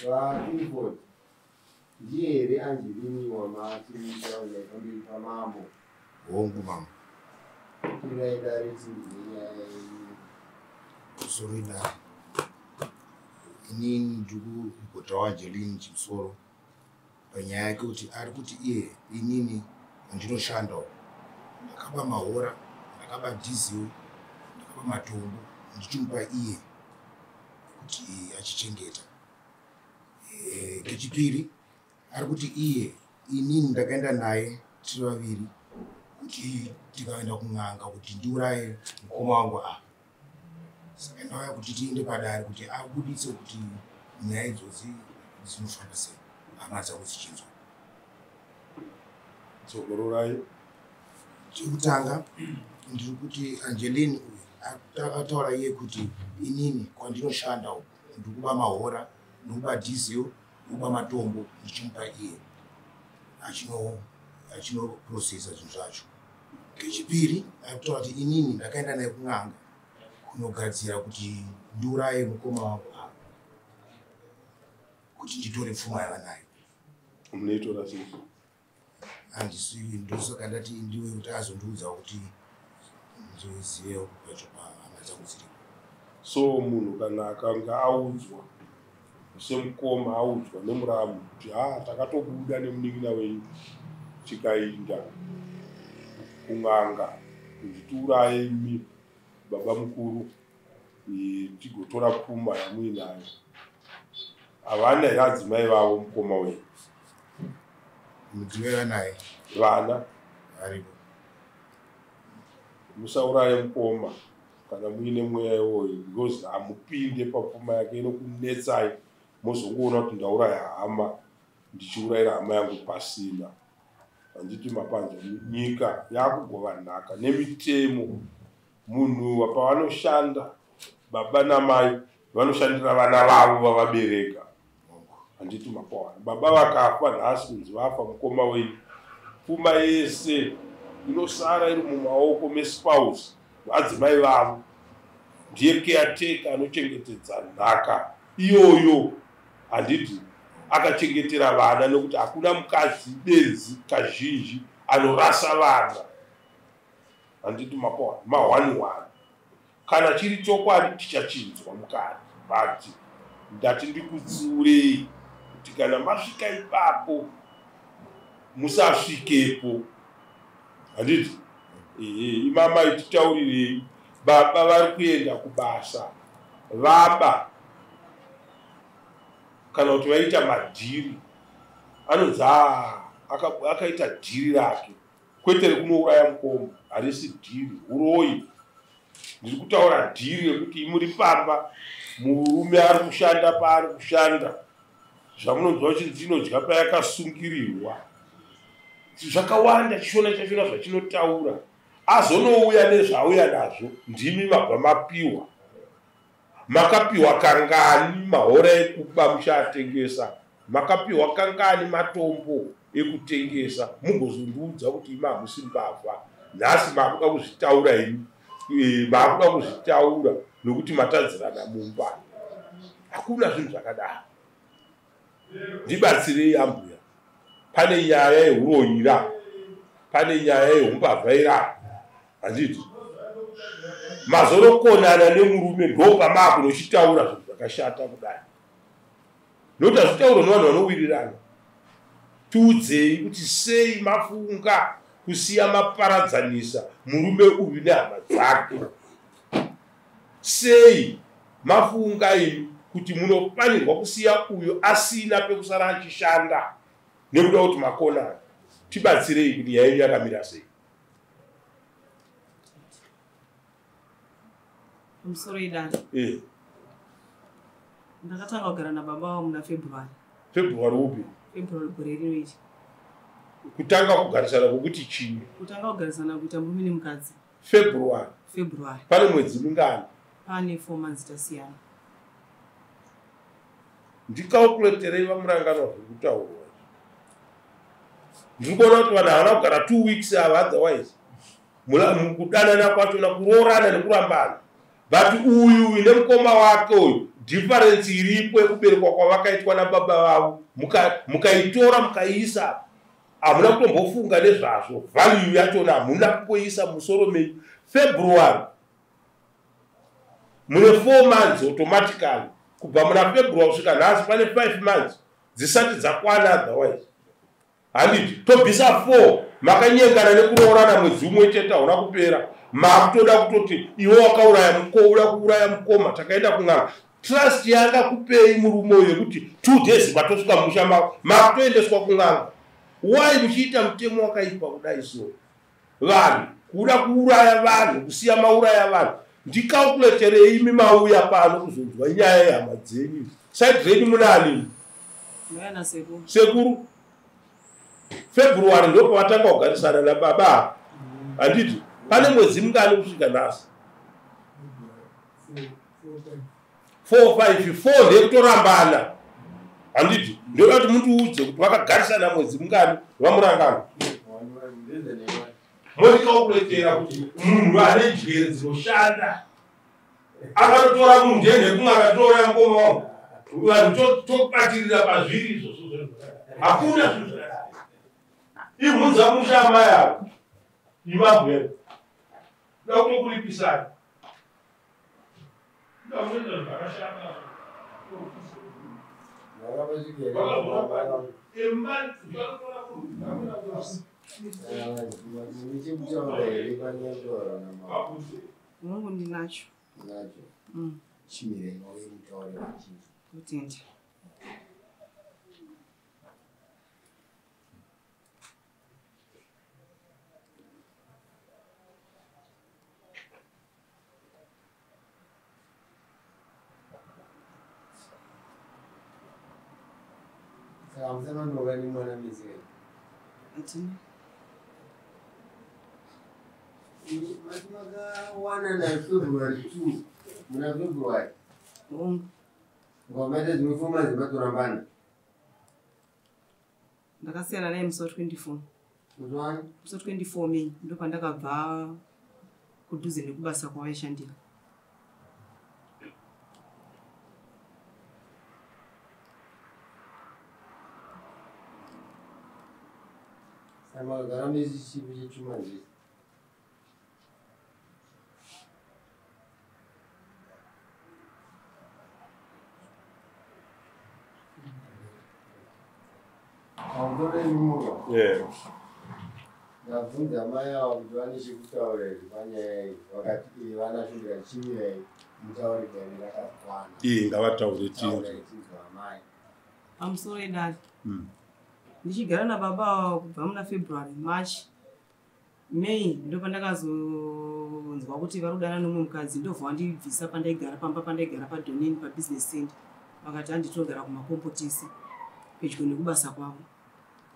VaClifford, ndiye here Angelini wamati mutaura naye pamberi pamambo? Hongu mambo. Kwirai dare tinzwe nyaya yenyu. Sorry dare. Inini ndiri kuripota Angeline Chimusoro panyaya yake kuti ari kuti iye inini kwandinoshanda uku ndakaba mahora, ndakaba diesel, ndakaba matombo ndichimupa iye kuti achichengeta. Kechipiri ari kuti iye inini ndakaenda naye tiri vaviri kuti tikaenda kun'anga kuti ndiuraye mukoma wangu apa. Saka ndauya kuti tiende padare kuti abuditse kuti nyaya idzodzi dzinofamba sei, hama dzangu dzichinzwa. Dzokororai. Chekutanga ndiri kuti Angeline uyu akataura iye kuti inini kwandinoshanda uku ndikuba mahora, ndikuba diesel, ndikuba matombo ndichimupa iye achinoprocesa zvinhu zvacho. Kechipiri akutaura kuti inini ndakaenda naye kun'anga kunogadzira kuti ndiuraye mukoma wangu apa kuti nditore pfuma yavanayo. Munoitora sei? Handisi, ndosaka ndati ndiwe kuti azondiudza kuti ndizivewo pacho pahama dzangu dziripo. So munhu kana akanga audzwa semukoma, audzwa nemuramu kuti ha, takatobuda nemunin'ina wenyu tikainda kun'anga kuti tiuraye imi baba mukuru, tigotora pfuma yamuinayo, havana here adzimai vavo mukoma wenyu? Mudzimai vanaye. Vana? Varipo. Musauraye mukoma kana muine mweya iwoyo, because hamupinde papfuma yake, inokunetsai, mozongoona kuti ndauraya hama, ndichiurayira hama yangu pasina. Handiti mapanza? Nyika yakugova nhaka nemitemo. Munhu pavanoshanda, baba namai vanoshandira vana vavo vavabereka, handiti mapawana? Baba vakafa nhasi, kunzi vafa mukoma wenyu, pfuma yese inosara iri mumaoko mespouse, vadzimai vavo. Ndiye caretaker anochengetedza nhaka iyoyo, handiti? Akachengetera vana, nekuti hakuna mukadzi benzi kazhinji anorasa vana, handiti mapawana? Ma1 1 kana chiri chokwadi tichachinzwa mukati, but ndati ndikutsiurei kuti kana masvika ipapo musasvikepo, handiti? Ehe, imama, ititaurirei. Baba vari kuenda kubasa, vaba kana kuti vaita madhiri anonzi akaita dhiri rake, kwete rekunouraya mukoma. Harisi dhiri, uroyi. Ndiri kutaura dhiri rekuti muri pamba, murume ari kushanda paari kushanda, zvamunonzwa uchinzi inodya payakasungirirwa, zvakawanda. Chishona chachona zvachinotaura, azonouya nezvauya nazvo, ndimi mabva mapiwa. Makapiwa kangani mahora ekuba muchaatengesa? Makapiwa kangani matombo ekutengesa? Mugozondiudza kuti imi hamusi mbavha. Nhasi makuda kuzvitaura imi, makuda kuzvitaura nokuti matadzirana mumba. Hakuna zvinhu zvakadaro. Ndibatsirei ambuya, pane nyaya yeuroyira, pane nyaya yeumbavha ira, handiti? Mazorokonana nemurume, ndopamaakunochitaura zvinhu zvakashata kudai, nokuti hazvitaurwa nevanhu vanowirirana. Tiudzei kuti sei mafunga kusiya maparadzanisa murume uyu nehama dzake. Sei mafunga imi kuti munofanirwa kusiya uyu asina pekusara achishanda nekuda kuti makonana? Tibatsirei kuti nyaya yenyu yakamira sei. Pamusoro idare. Ndakatanga kugara nababa vavo muna February. February upi? February gore rino iri. Kutanga kugarisana kwokuti chii? Kutanga kugarisana kuita murume nemukadzi. February? February. Pane mwedzi mingani? Pane 4 months tasiyana. Ndicalculaterei, vamuranganwa, zviri kutaurwa. Ndiri kuona kuti vanhu havana kugara 2 weeks ava, otherwise mukudanana kwachona, kuroorana nekurambana. But uyu nemukoma wake uyu, Difference iripo yekuberekwa kwavakaitwa nababa vavo, mukaitora mukaiisa, hamuna kutombofunga nezvazvo. Value yachona hamuna kumboisa musoro menyu. February mune 4 months automatically, kubva muna February kusvika nhasi pane 5 months dzisati dzakwana, otherwise handiti tobvisa 4. Makanyengana nekuroorana mwedzi umwe chete hauna kupera, makutoda kutoti iwe wakauraya uda kuuraya mukoma. Takaenda kun'anga, trust yanga kupei murume uyu yekuti 2 days matosvika musha mako makutoendeswa kun'anga. Why muchiita mutemo wakaipa kudai? So vanhu kuda kuuraya vanhu, kusiya mauraya vanhu. Ndicalculaterei imi mauya pano kuzonzwa nyaya yehama dzenyu. Side renyu munani? Ndauya nasekuru. Sekuru, February ndopavatanga kugarisana nababa, handiti? Pane mwedzi mungani kusvika nhasi? 4 5 4 ndeyekutorambana, handiti? Ndoda kuti mundiudze kuti vakagarisana mwedzi mungani vamurangano. Mondicalculatera kuti munhu ane njere dzinoshanda akatotora munhu ndenhekumwe akatotora mukoma wangu. Vanhu tobatirira pazviri izvozvo, hakuna zvinhu zvakadai. Ibvunza musha amai avo imabwere da kutokuripisai ndamunoita zvakashata. Muchikutaura here panyaya namama? Mungu ndinacho. Nacho. Chimirei vauye mutaure vachinzwa. Kutenda. Saka musamandova nemwana mese? Hatina. Mati makawanana February 2, muna February? Hongu. Ngamaita dzimwe 4 months matorambana? Ndakasiyana naye musi wa24. Musi wani? Musi wa24 May, ndopandakabva kudhuze nekubasa kwavaishandira. Saka makagara mese chipi che2 months? Pamusoro emurwa. Ndabvunza mai ava kuti vane chekutaura here panyaya iyi, vakati ee, vanacho. Ndikati chimirai mutaure, dare rakakwana. Iye ngavataure tinzwe. Taurai tinzwe amai. Pamusoro edare, ndichigara nababa ava kubva muna February, March, May, ndopandakazonzwa kuti vari kudana nomumwe mukadzi. Ndobva wandibvisa pandaigara pamba pandaigara padonini pabusiness center, vakati handitogara kumakombotisi pedyo nekubasa kwavo.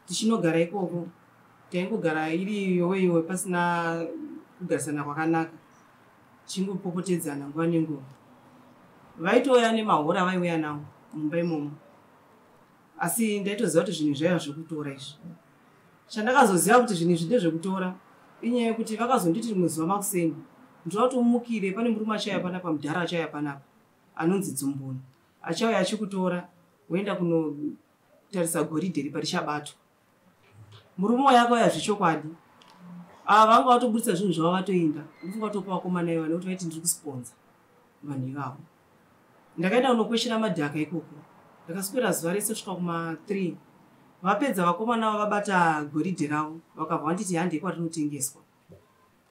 Tichinogara ikoko, taingogara iri yowe yowe, pasina kugarisana kwakanaka, tichingopopotedzana nguva nenguva. Vaitouya nemahora vaiuya nawo mumba imomo, asi ndaitoziva kuti zvinhu zvaiva zvekutora izvi. Chandakazoziva kuti zvinhu izvi ndezvekutora inyaya yekuti vakazonditi rimwe zuva makuseni, "Ndoda kuti umukire, pane murume achauya panapa, mudhara achauya panapa anonzi Dzumbuni, achauya achikutora woenda kunotarisa goridhe ripa richabatwa." Murume uyo akauya zvechokwadi. Ava vanga vatobudisa zvinhu zvavo vatoenda. Ndofunga kutopa vakomana iva nekuti vaiti ndiri kusponza vanhu ivavo. Ndakaenda kunokweshera madhaka ikoko, ndakaswera zuva rese kusvika kuma3. Vapedza vakomana ava vabata goridhe ravo, vakabva vanditi handei kwarinotengeswa.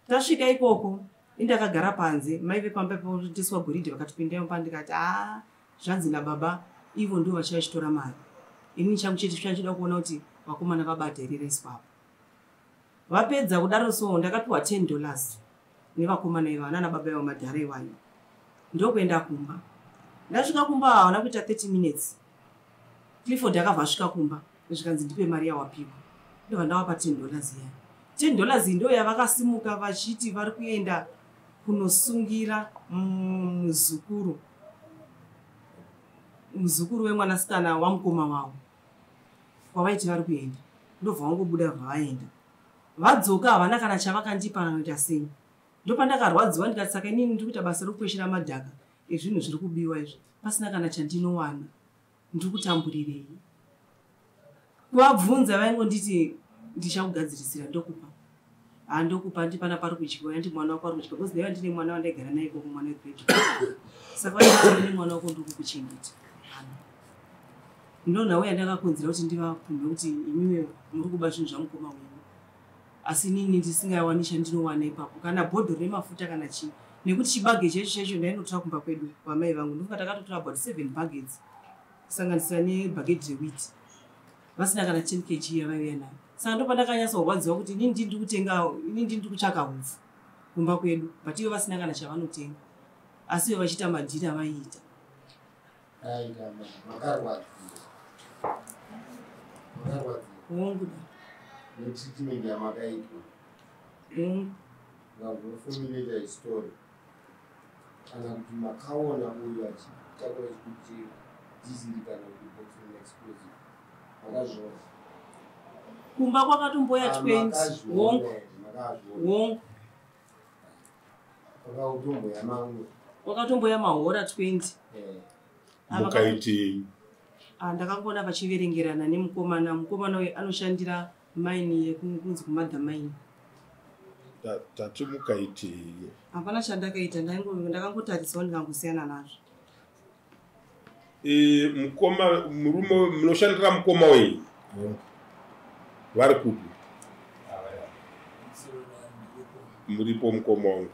Tasvika ikoko, indakagara panze, maive pamba panotengeswa goridhe. Vakati pindai mumba, ndikati aa, zvanzi nababa ivo ndo vachava chitora mari, inini changu chete chandichida kuona kuti vakomana vabata here raiswapo. Vapedza kudaro, so ndakapiwa $10 nevakomana ivavo nana baba ivo madhara iwayo, ndokuenda kumba. Ndasvika kumba, hawana kuita 30 minutes, Clifford akabva asvika kumba, zvikanzi ndipe mari yawapiwa. Ndobva ndavapa $10 iya. $10 iyi ndo yavakasimuka vachiti vari kuenda kunosungira muzukuru wemwanasikana wamukoma wavo kwavaiti vari kuenda. Ndobva vangobuda bva vaenda. Vadzoka, havana kana chavakandipa. Anoita sei? Ndopandakarwadziwa, ndikati saka inini ndiri kuita basa rekukweshera madhaka. Ezvinhu zviri kubiwa izvi pasina kana chandinowana, ndiri kutamburirei? Kuvabvunza vaingonditi ndichakugadzirisira, ndokupa, handokupa, ndipana pari kudyiwa, yandi mwana wako ari kudyiwa, because ndaiva ndine mwana wandaigara naye ikoko, mwana wegrade. Saka vaiti ndine mwana wako, ndiri kukuchengeta. Ndo nhau yandakakonzera kuti ndivapumhe kuti imimi muri kuba zvinhu zvamukoma wenyu, asi inini ndisingawani chandinowana ipapo, kana bhodhoro remafuta kana chii, nekuti chibage chaicho chaicho ndainotora kumba kwedu kwamai vangu. Ndofunga takatotora about 7 buckets, kusanganisira nebhagedhi rewheat, vasina kana 10 kg yavaiuya nayo. Saka ndopandakanyatsorwadziwa kuti inini ndiri kutenga, inini ndiri kutsvaka hupfu kumba kwedu, but ivo vasina kana chavanotenga, asi ivo vachiita madhiri avaiita. Aita makarwadziwa, makarwadziwa? Hongu da. Netreatment yamakaitwa? Hongu. Ukamboformulata story kana kuti makaona uyu achitakura chigubhu chedhiziri kana kuti box explosive, makazviona? Kumba kwakatomboya Ah, 20. makazviona Hongu. here? Makazviona? Hongu. Kwakautomboya mamwe? Kwakatomboya mahora 20. Mukaitei? Ah, ndakangoona vachiverengerana nemukomana. Mukomana uyu anoshandira maini yekunzi kumadha maini. Tati mukaitei? Hapana chandakaita, ndakangotarisawo ndikangosiyana nazvo. Mukoma, murume munoshandira mukoma wenyu vari kupi? Muripo mukoma wangu?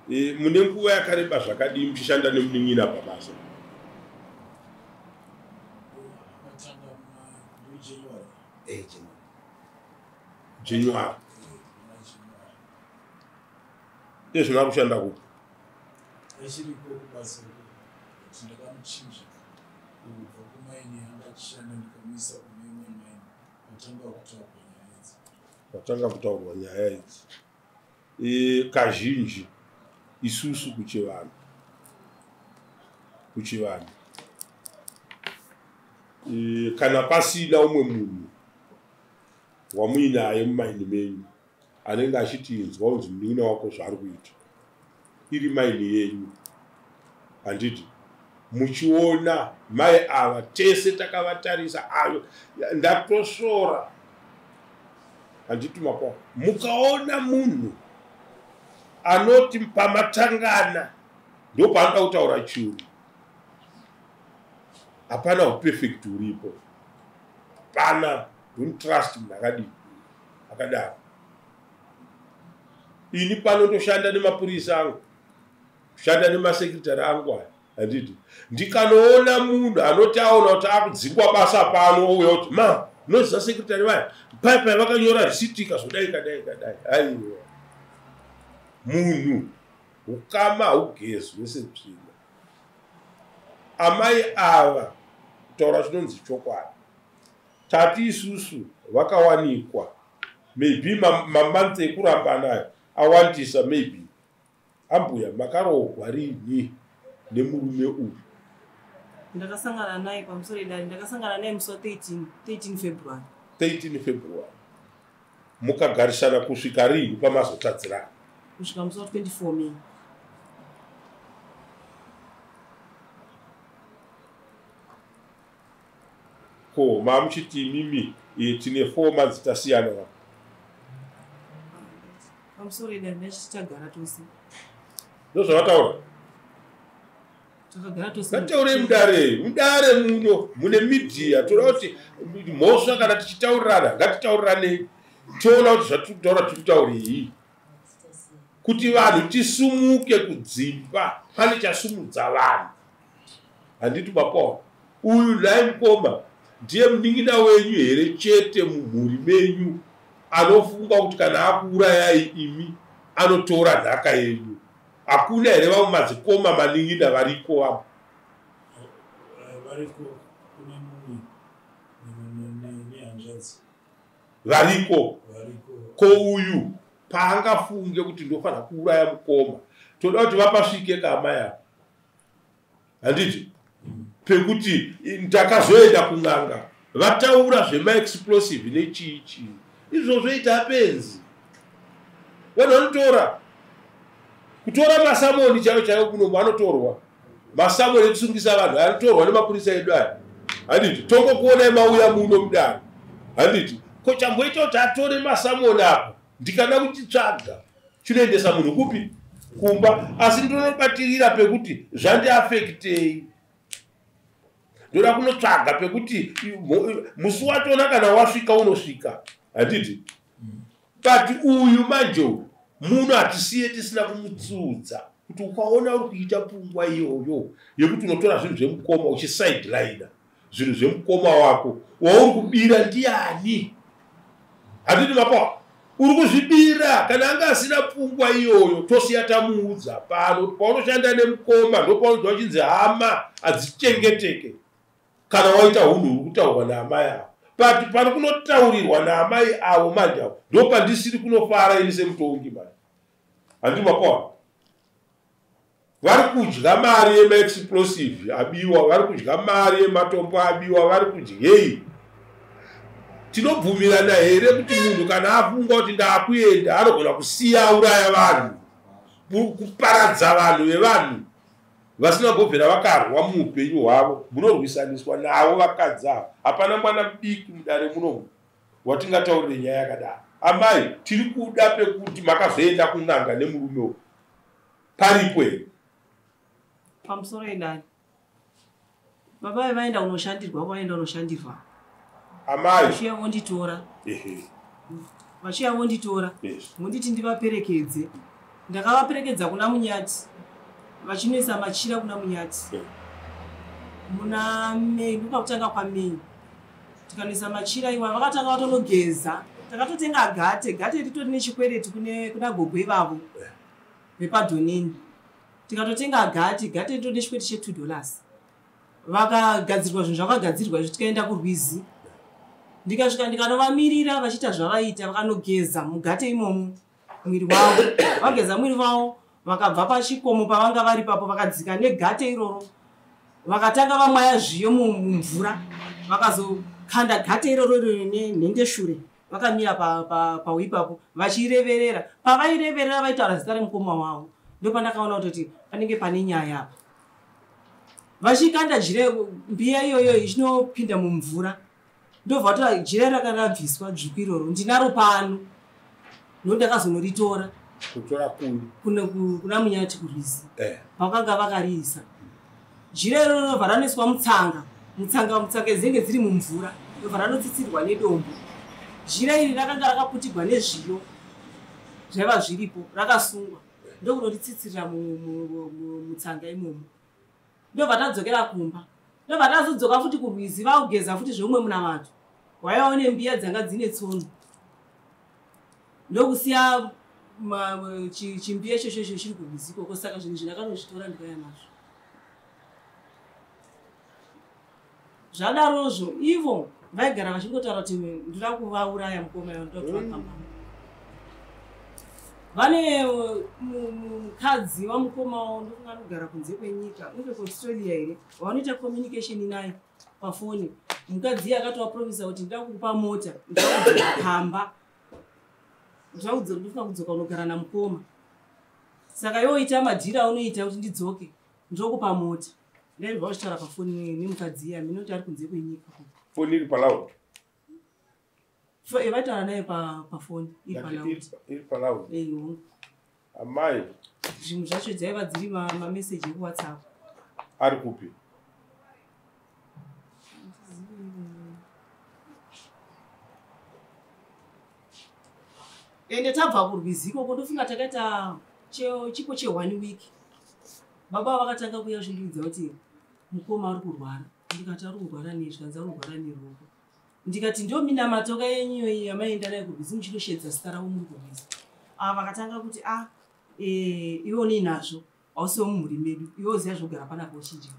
Mune nguva yakareba zvakadii muchishanda nemunin'ina pabasa? Akatanga muna January. January. January? Muna January. Izvino ari kushanda kupi? Achiriko kubasa uko, kuti ndakamuchinja kubva kumaini yanga achishanda, ndikamuisa kune imwe maini patanga kutaurwa nyaya idzi. Patanga kutaurwa nyaya idzi. Kazhinji isusu kuchivanhu, kana pasina umwe munhu wamuinaye mumaini menyu anenge achiti inzwa unzi munin'ina wako zvaari kuita, iri maini yenyu, handiti? Muchiona mai ava tese takavatarisa ayo, ndatosvora, handiti? Makwa mukaona munhu anoti pamatangana ndopaanoda kutaura churu, hapana uperfect uripo pana. Don't trust munhu akadii, akadaro. Ini pano ndoshanda nemapurisa angu, kushanda nemasekretary angu aya, handiti? Ndikanoona munhu anoti aona kuti akudzingwa basa pano, ouya kuti, "Ma, unoziva sekretary vaya pai pai vakanyora risiti ikazodai kadai kadai." Aiwa, munhu ukama haugezwe setsvina. Amai ava, kutaura chinonzi chokwadi, tati isusu vakawanikwa maybe mamonths ekuramba nayo awandisa maybe. Ambuya, makarohwa rini nemurume uyu? Ndakasangana naye, pamusoro idari, ndakasangana naye musi wa13, 13 February. 13 February. Mukagarisana kusvika rini pamazotadzirana? Kusvika musi wa24 May. Ko mamuchiti imimi tine 4 months tasiyana? Pamusoro idari, ndachiti tagara tose. Ndozvavataura? Takagara tose. Ngataurei mudare. Mudare muno mune media. Toda kuti mhosva, kana tichitaurirana, ngatitauriranei, toona kuti zvatiri kutaura tiri kutaurei, kuti vanhu tisumuke kudzimba. Pane chasumudza vanhu, handiti? Mapawa uyu nhai mukoma, ndiye munin'ina wenyu here chete mumhuri menyu anofunga kuti kana akuurayai imi anotora nhaka yenyu? Hakuna here vamwe madzikoma, manin'ina variko vamwe? Variko, kune mumwe nehanzvadzi. Variko? Variko. Ko uyu paangafunge kuti ndofanira kuuraya mukoma, toda kuti vapasvike kama yavo, handiti? Pekuti ndakazoenda kun'anga, vataura zvemaexplosive nechii chii, izvozvo ita apenzi, vanhu vanotora. Kutora masamoni chaivo chaivo kuno anotorwa. Masamoni ekusungisa vanhu anotorwa nemapurisa edu aya. Handiti tongokuonai mauya muno mudare. Handiti ko chamboita kuti atore masamoni apo ndikada kuchitsvaga chinoendesa munhu kupi? Kumba. Asi ndinobatirira pekuti zvandiafektei. Ndoda kunotsvaga pekuti musi wachona kana wasvika unosvika. Handiti? But uyu manje muno hatisiye tisina kumutsiudza kuti ukaona uri kuita pfungwa iyoyo yekuti unotora zvinhu zvemukoma uchisideline zvinhu zvemukoma wako wauri kubira ndiani? Handiti mapawa? Uri kuzvibira. Kana anga asina pfungwa iyoyo tosiya tamuudza pano paunoshanda nemukoma ndopaunonzwa uchinzi hama hadzichengeteke kana waita hunhu huri kutaurwa naamai avo. But pari kunotaurirwa naamai avo manje avo ndopandisiri kunofara ini semutongi manje. Handiti mapawa? Vari kudya mari yemaexplosive abiwa, vari kudya mari yematombo abiwa, vari kudyei? Tinobvumirana here kuti munhu kana afunga kuti ndaakuenda anogona kusiya auraya vanhu, kuparadza vanhu vevanhu vasina kubvira vakarwa muupenyu hwavo? Munorwisaniswa navo vakadzi ava. Hapana mwana mudiki mudare munomu watingataurire nyaya yakadaro. Amai, tiri kuda pekuti makazoenda kun'anga nemurume uyu. Paripo here? Pamusoro endani. Baba vaenda kunoshandirwa, vaenda kunoshandirwa. Amai. Vachiya vonditora. Vachiya vonditora. Monditi ndivaperekedze. Ndakavaperekedza kuna Munyati. Vachinoisa machira kuna Munyati. Muna May, ndopakutanga kwaMay. Tikanoisa machira iwa vakatanga vatonogeza. Takatotenga gate, gate ritori nechikwereti kuna gogo ivavo. Vepadhonini. Tikatotenga gate, gate ritori nechikwereti che $2. Vakagadzirwa zvinhu zvakagadzirwa izvi tikaenda kurwizi. Ndikasvika ndikanovamirira vachiita zvavaita, vakanogeza mugate imomo mwiri wavo. Vageza mwiri wavo vakabva pachikomo pavanga vari papo vakadzika negate iroro. Vakatanga vamwaya zviyo mumvura. Vakazokanda gate iroro nenhendeshure. Vakamira pauipapo vachireverera. Pavaireverera vaitaura zita remukoma wavo. Ndopandakaona kuti panenge pane nyaya apa. Vachikanda jira mbiya iyoyo ichinopinda mumvura. Ndobva vatora jira rakarabviswa dzvuku iroro. Ndinaro pano. Ndondakazonoritora. Kutora kuyi? Kuna Munyati kurwizi. Vakanga vakariisa. Jira iroro robva ranoiswa mutsanga. Mutsanga dzinenge dziri mumvura. Robva ranotsitsirwa nedombo. Jira iri rakanga rakaputirwa nezviyo zvaiva zviripo, rakasungwa. Ndokunoritsitsirira mutsanga imomo. Ndobva tadzokera kumba. Ndobva tazodzoka futi kurwizi vaugeza futi zveumwe munamato. Waivawo nembiya dzanga dzine tsono. Ndokusiya chimbiya ichocho chiri kurwizi ikoko. Saka zvinhu izvi ndakanozvitora ndikauya nazvo. Zvadarozvo ivo vaigara vachingotaura kuti ndoda kuvauraya mukoma ivo, ndoda kuvakamba. Vane mukadzi wamukoma wavo ndofunga anogara kunze kwenyika, unge kuAustralia here, vanoita communication naye pafoni. Mukadzi iye akatovapromisa kuti ndoda kukupa mota, ndoda kudzoka pamba. Ndofunga kudzoka unogara namukoma. Saka iwe ita madhiri aunoita kuti ndidzoke, ndokupa mota. Ndaibva vachitaura pafoni nemukadzi iye, hameno kuti ari kunze kwenyika. Foni iri paloud? Vaitaura naye pafoni iri paloud. Iri paloud. Amai. Zvinhu zvacho dzaiva dziri mameseji ekuWhatsApp. Ari kupi? Ende tabva kurwizi ikoko ndofunga takaita chipo che 1 week. Baba vakatanga kuuya vachindiudza kuti mukoma ari kurwara. Ndikati ari kurwara nei? Zvikanzi ari kurwara neruoko. Ndikati ndiyo minamato yenyu iyoyi yamaienda nayo kurwizi muchinoshedza zita ravo muri kurwizi. Ava vakatanga kuti iwe unei nazvo, hausi wemumhuri medu, iwe uziya zvekugara panapa uchidya.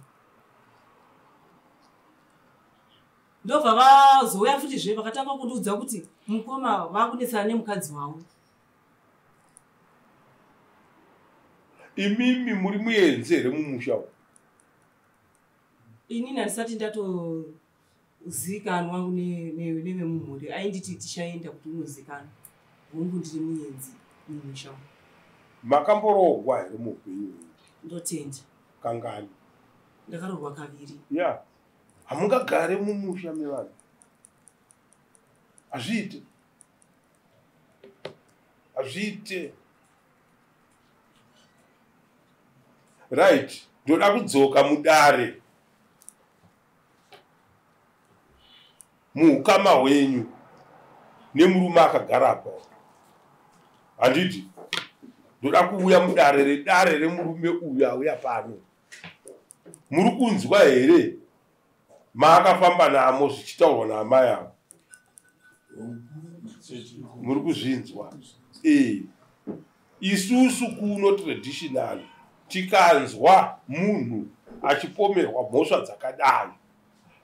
Ndobva vazouya futizve vakatanga kundiudza kuti mukoma vakunetsana nemukadzi wavo. Imimi muri muenzi here mumusha umu? Inini handisati ndatozikanwa nevemumhuri. Ainditi tichaenda kuti unozikanwa. Hongu ndiri muenzi mumusha umu. Makamboroogwa here muupenyu hwenyu? Ndotenda. Kangani? Ndakaroorwa kaviri. Ya, hamungagare mumusha mevanhu, hazviite, hazviite. Right, ndoda kudzoka mudare muukama hwenyu nemurume akagara apa, handiti? Ndoda kuuya mudare redare remurume uyu auya pano. Muri kunzwa here maakafamba namo zvichitaurwa naamai avo? Muri kuzvinzwa? E, isusu kuno traditional tikanzwa munhu achipomerwa mhosva dzakadai,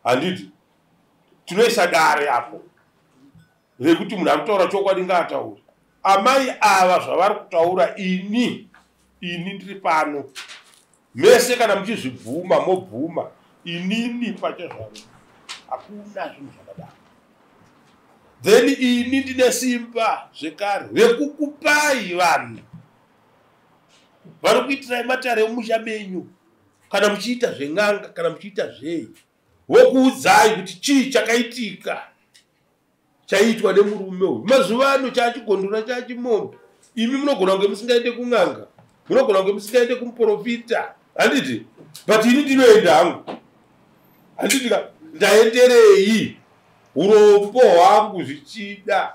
handiti, tinoisa dare apo rekuti munhu ari kutaura chokwadi ngaataure. Amai ava zvavari kutaura, ini ndiri pano mese, kana muchizvibvuma mobvuma, inini pachezvangu hakuna zvinhu zvakadaro. Then ini ndine simba zvekare rekukupai vanhu vari kuitirai matare emumusha menyu, kana muchiita zven'anga, kana muchiita zvei, vokuudzai kuti chii chakaitika chaiitwa nemurume uyu. Mazuva ano chaachigondora chaachimombe. Imi munogona kunge musingaende kun'anga, munogona kunge musingaende kumuprofita, handiti? But ini ndinoenda hangu, handiti ka? Ndaenderei urombo hwangu? Zvichida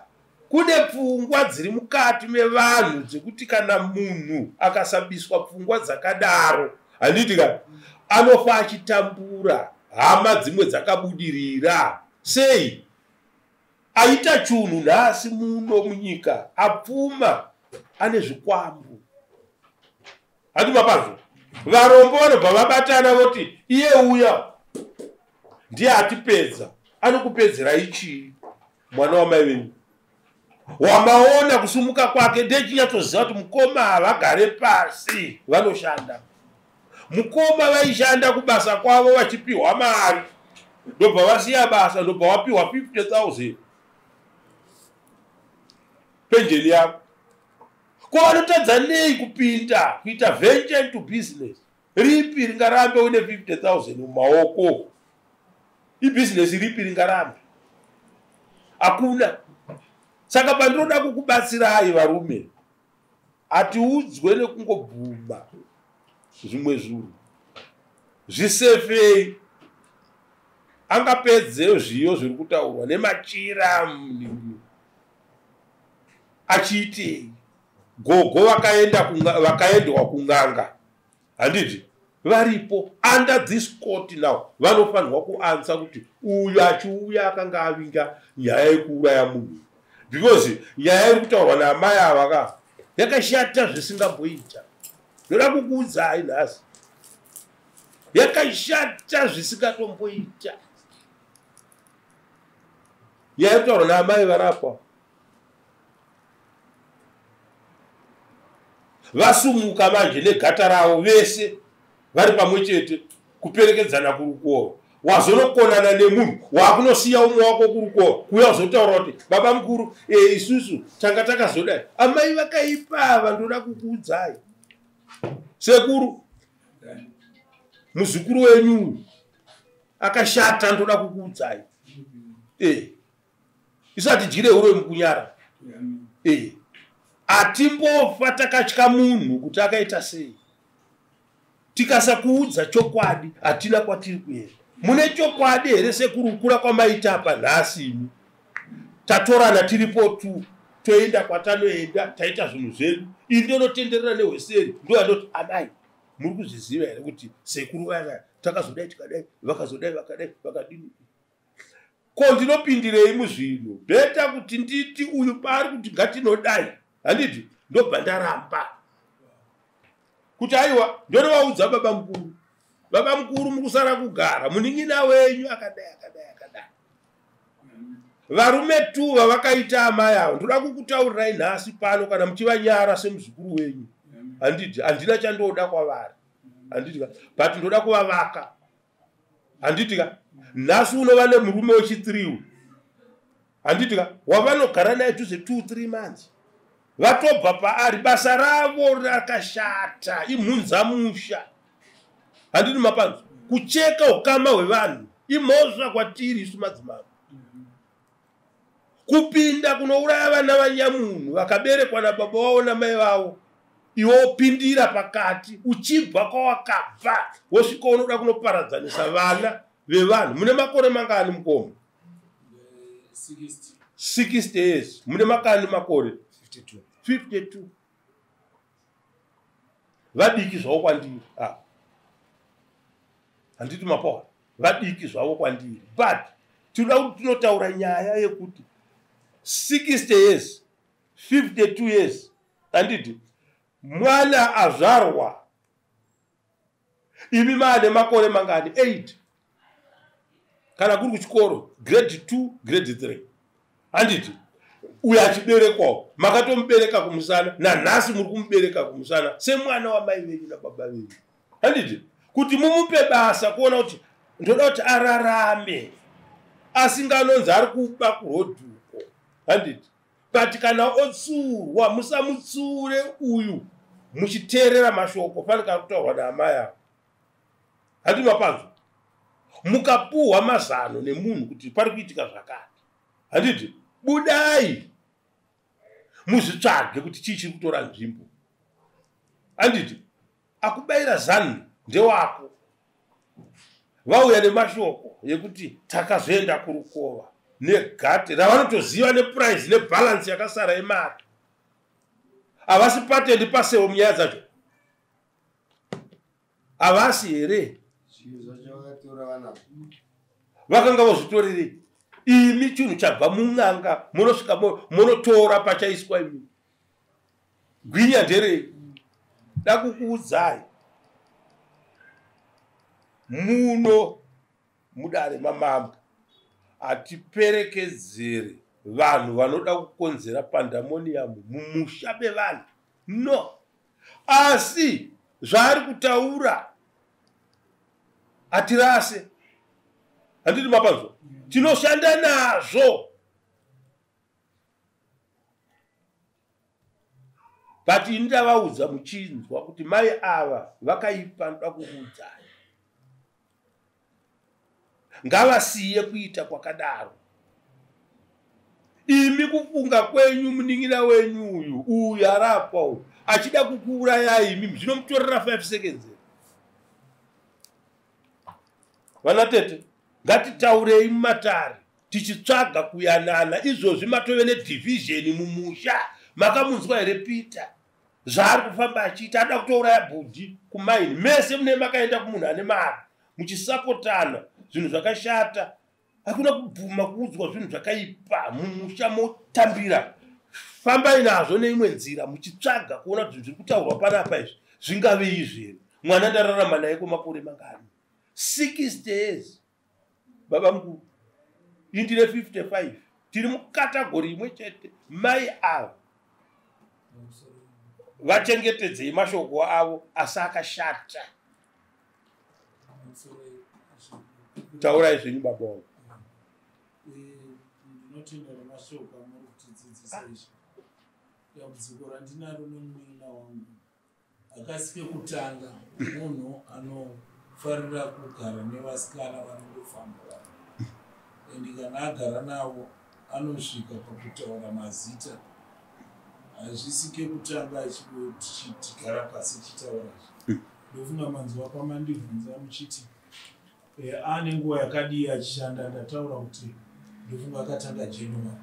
kune pfungwa dziri mukati mevanhu dzekuti kana munhu akasabiswa pfungwa dzakadaro, handiti ka, anofa achitambura. Hama dzimwe dzakabudirira sei? Aita chunhu nhasi muno munyika, apfuma, ane zvikwambu, handi mapazvo? Varombo vanobva vabatana voti iye uya ndiye atipedza. Anokupedzerai chii? Mwana wamai venyu wamaona kusumuka kwake, ndechinyatsoziva kuti mukoma havagare pasi, vanoshanda. Mukoma vaishanda kubasa kwavo vachipiwa mari, ndobva vasiya basa, ndobva vapiwa 50,000 penjeni yavo. Ko vanotadza nei kupinda kuita venture into business ripi ringarambe uine 50,000 mumaoko? Ibhizinesi ripi ringarambe? Hakuna. Saka pandinoda kukubatsirai varume, hatiudzwe nekungobvuma zvimwe zvinhu. Zvisefei, angapedze zviyo zviri kutaurwa nemachira achiitei? Gogo vakaendwa kun'anga, handiti? Varipo under this court now, vanofanirwa kuanswer kuti uyu achiuya akanga avinga nyaya yekuuraya munhu, because nyaya iri kutaurwa naamai ava ka yakashata zvisingamboita. Ndoda kukuudzai nhasi, yakashata zvisingatomboita nyaya yekutaurwa naamai varapwa. Vasumuka manje negata ravo vese vari pamwe chete kuperekedzana kurukova. Wazonokonana nemunhu wakunosiya umwe wako kurukova, kuuya uzotaura kuti baba mukuru, isusu tanga takazodai. Amai vakaipa ava, ndoda kukuudzai. Sekuru, muzukuru wenyu akashata, ndoda kukuudzai. Isu hatidyire uroi mukunyara. Hatimbofa takatya munhu kuti akaita sei. Tikasakuudza chokwadi, hatina kwatiri kuenda. Mune chokwadi here sekurukura kwamaita apa nhasi? Imi tatorana tiripo tu, toenda kwatanoenda, taita zvinhu zvedu. Ini ndonotenderera nehweseri, ndoyandoti amai, muri kuzviziva here kuti sekuru vaya takazodai, tikadai, vakazodai, vakadai, vakadini? Ko ndinopindirei muzvinhu? Better kuti nditi uyu paari kuti ngatinodai, handiti, ndobva ndaramba kuti aiwa, ndonovaudza baba mukuru. Baba mukuru, mukusara kugara munin'ina wenyu akadai, akadai, akadai. Varume tu vavakaita amai avo, ndoda kukutaurirai nhasi pano, kana muchivanyara semuzukuru wenyu, handiti, handina chandoda kwavari, handiti, but ndoda kuvavaka, handiti ka? Nhasi unova nemurume wechi3, handiti ka, wavanogara naye tuze 2 3 months. Vatobva paari, basa ravo rakashata, imhunzamusha. Handini mapanzwa? Kucheka ukama hwevanhu imhosva kwatiri isu madzimambo. Kupinda kunouraya vana vanyamunhu vakaberekwa nababa vavo namai vavo, iwe wopindira pakati uchibva kwawakabva, wosvika unoda kunoparadzanisa vana vevanhu. Mune makore mangani mukoma? 60. 60 years. Mune makani makore? 52. 52. Vadiki zvavo kwandiri. Handiti mapoa, vadiki zvavo kwandiri, but tinoda kuti tinotaura nyaya yekuti 60 years, 52 years, handiti mwana azvarwa imi maane makore mangani? 8 kana kuri kuchikoro, grade 2, grade 3, handiti uyo achiberekwawo makatomubereka kumusana, nanhasi muri kumubereka kumusana semwana wamai venyu nababa venyu, handiti kuti mumupe basa kuona kuti ndoda kuti ararame asinganonzi ari kuba kurodhuko, handiti? But kana otsurwa, musamutsure uyu muchiteerera mashoko fanika ari kutaurwa naamai avo, handi mapanzwa? Mukapuhwa mazano nemunhu kuti pari kuitika zvakati, handiti budai muzvitsvage kuti chii chiri kutora nzvimbo, handiti akubayira zanu ndewako. Vauya nemashoko yekuti takazoenda kurukova negate ravanotoziva neprice nebalance yakasara yemari. Havasi patendi pasewo munyaya dzacho, havasi here? Zvinhu zvacho vakatora vanazvo. Vakanga vozvitorerei? Imi chinhu chabva mun'anga, munosvika munotora pachaiswa imi. Gwinya nderei? Dakukuudzai muno mudare mamambo hatiperekedzere vanhu vanoda kukonzera pandemonium mumusha mevanhu, no. Asi zvaari kutaura hatirase, handiti mapanzwa? Tinoshanda nazvo, but ini ndavaudza muchinzwa kuti mai ava vakaipa. Ndoda kukuudzai, ngavasiye kuita kwakadaro. Imi kufunga kwenyu, munin'ina wenyu uyu uyu arapwa uyu achida kukuurayai imi, zvinomutorera 5 seconds. Vana tete, ngatitaurei mumatare tichitsvaga kuyanana. Izvozvi matove nedivision mumusha. Makamunzwa here Peter zvaari kufamba achiita? Ada kutouraya bhudhi kumaini. Mese mune makaenda kumunhu ane mari muchisapotana zvinhu zvakashata. Hakuna kubvuma kuudzwa zvinhu zvakaipa mumusha motambira. Fambai nazvo neimwe nzira muchitsvaga kuona kuti zviri kutaurwa panapa izvi zvingave izvi here. Mwana ndararama naye kwemakore mangani? 60 years, baba mukuru, indine 55, tiri mucategory imwe chete. Mai ava vachengetedzei mashoko avo asi akashata. Taurai zvenyu, baba wangu. Ndinotenda nemashoko amuri kutidzidzisa izvi. Dambudziko randinaro nomunin'ina wangu hakasi kekutanga. Munhu anofarira kugara nevasikana vanongofamba vanhu, and kana agara navo anosvika pakutaura mazita. Hazvisi kekutanga tichigara pasi tichitaura izvi. Ndofunga manzwa pamandibvunza muchiti ane nguva yakadii achishanda, ndataura kuti ndofunga akatanga January.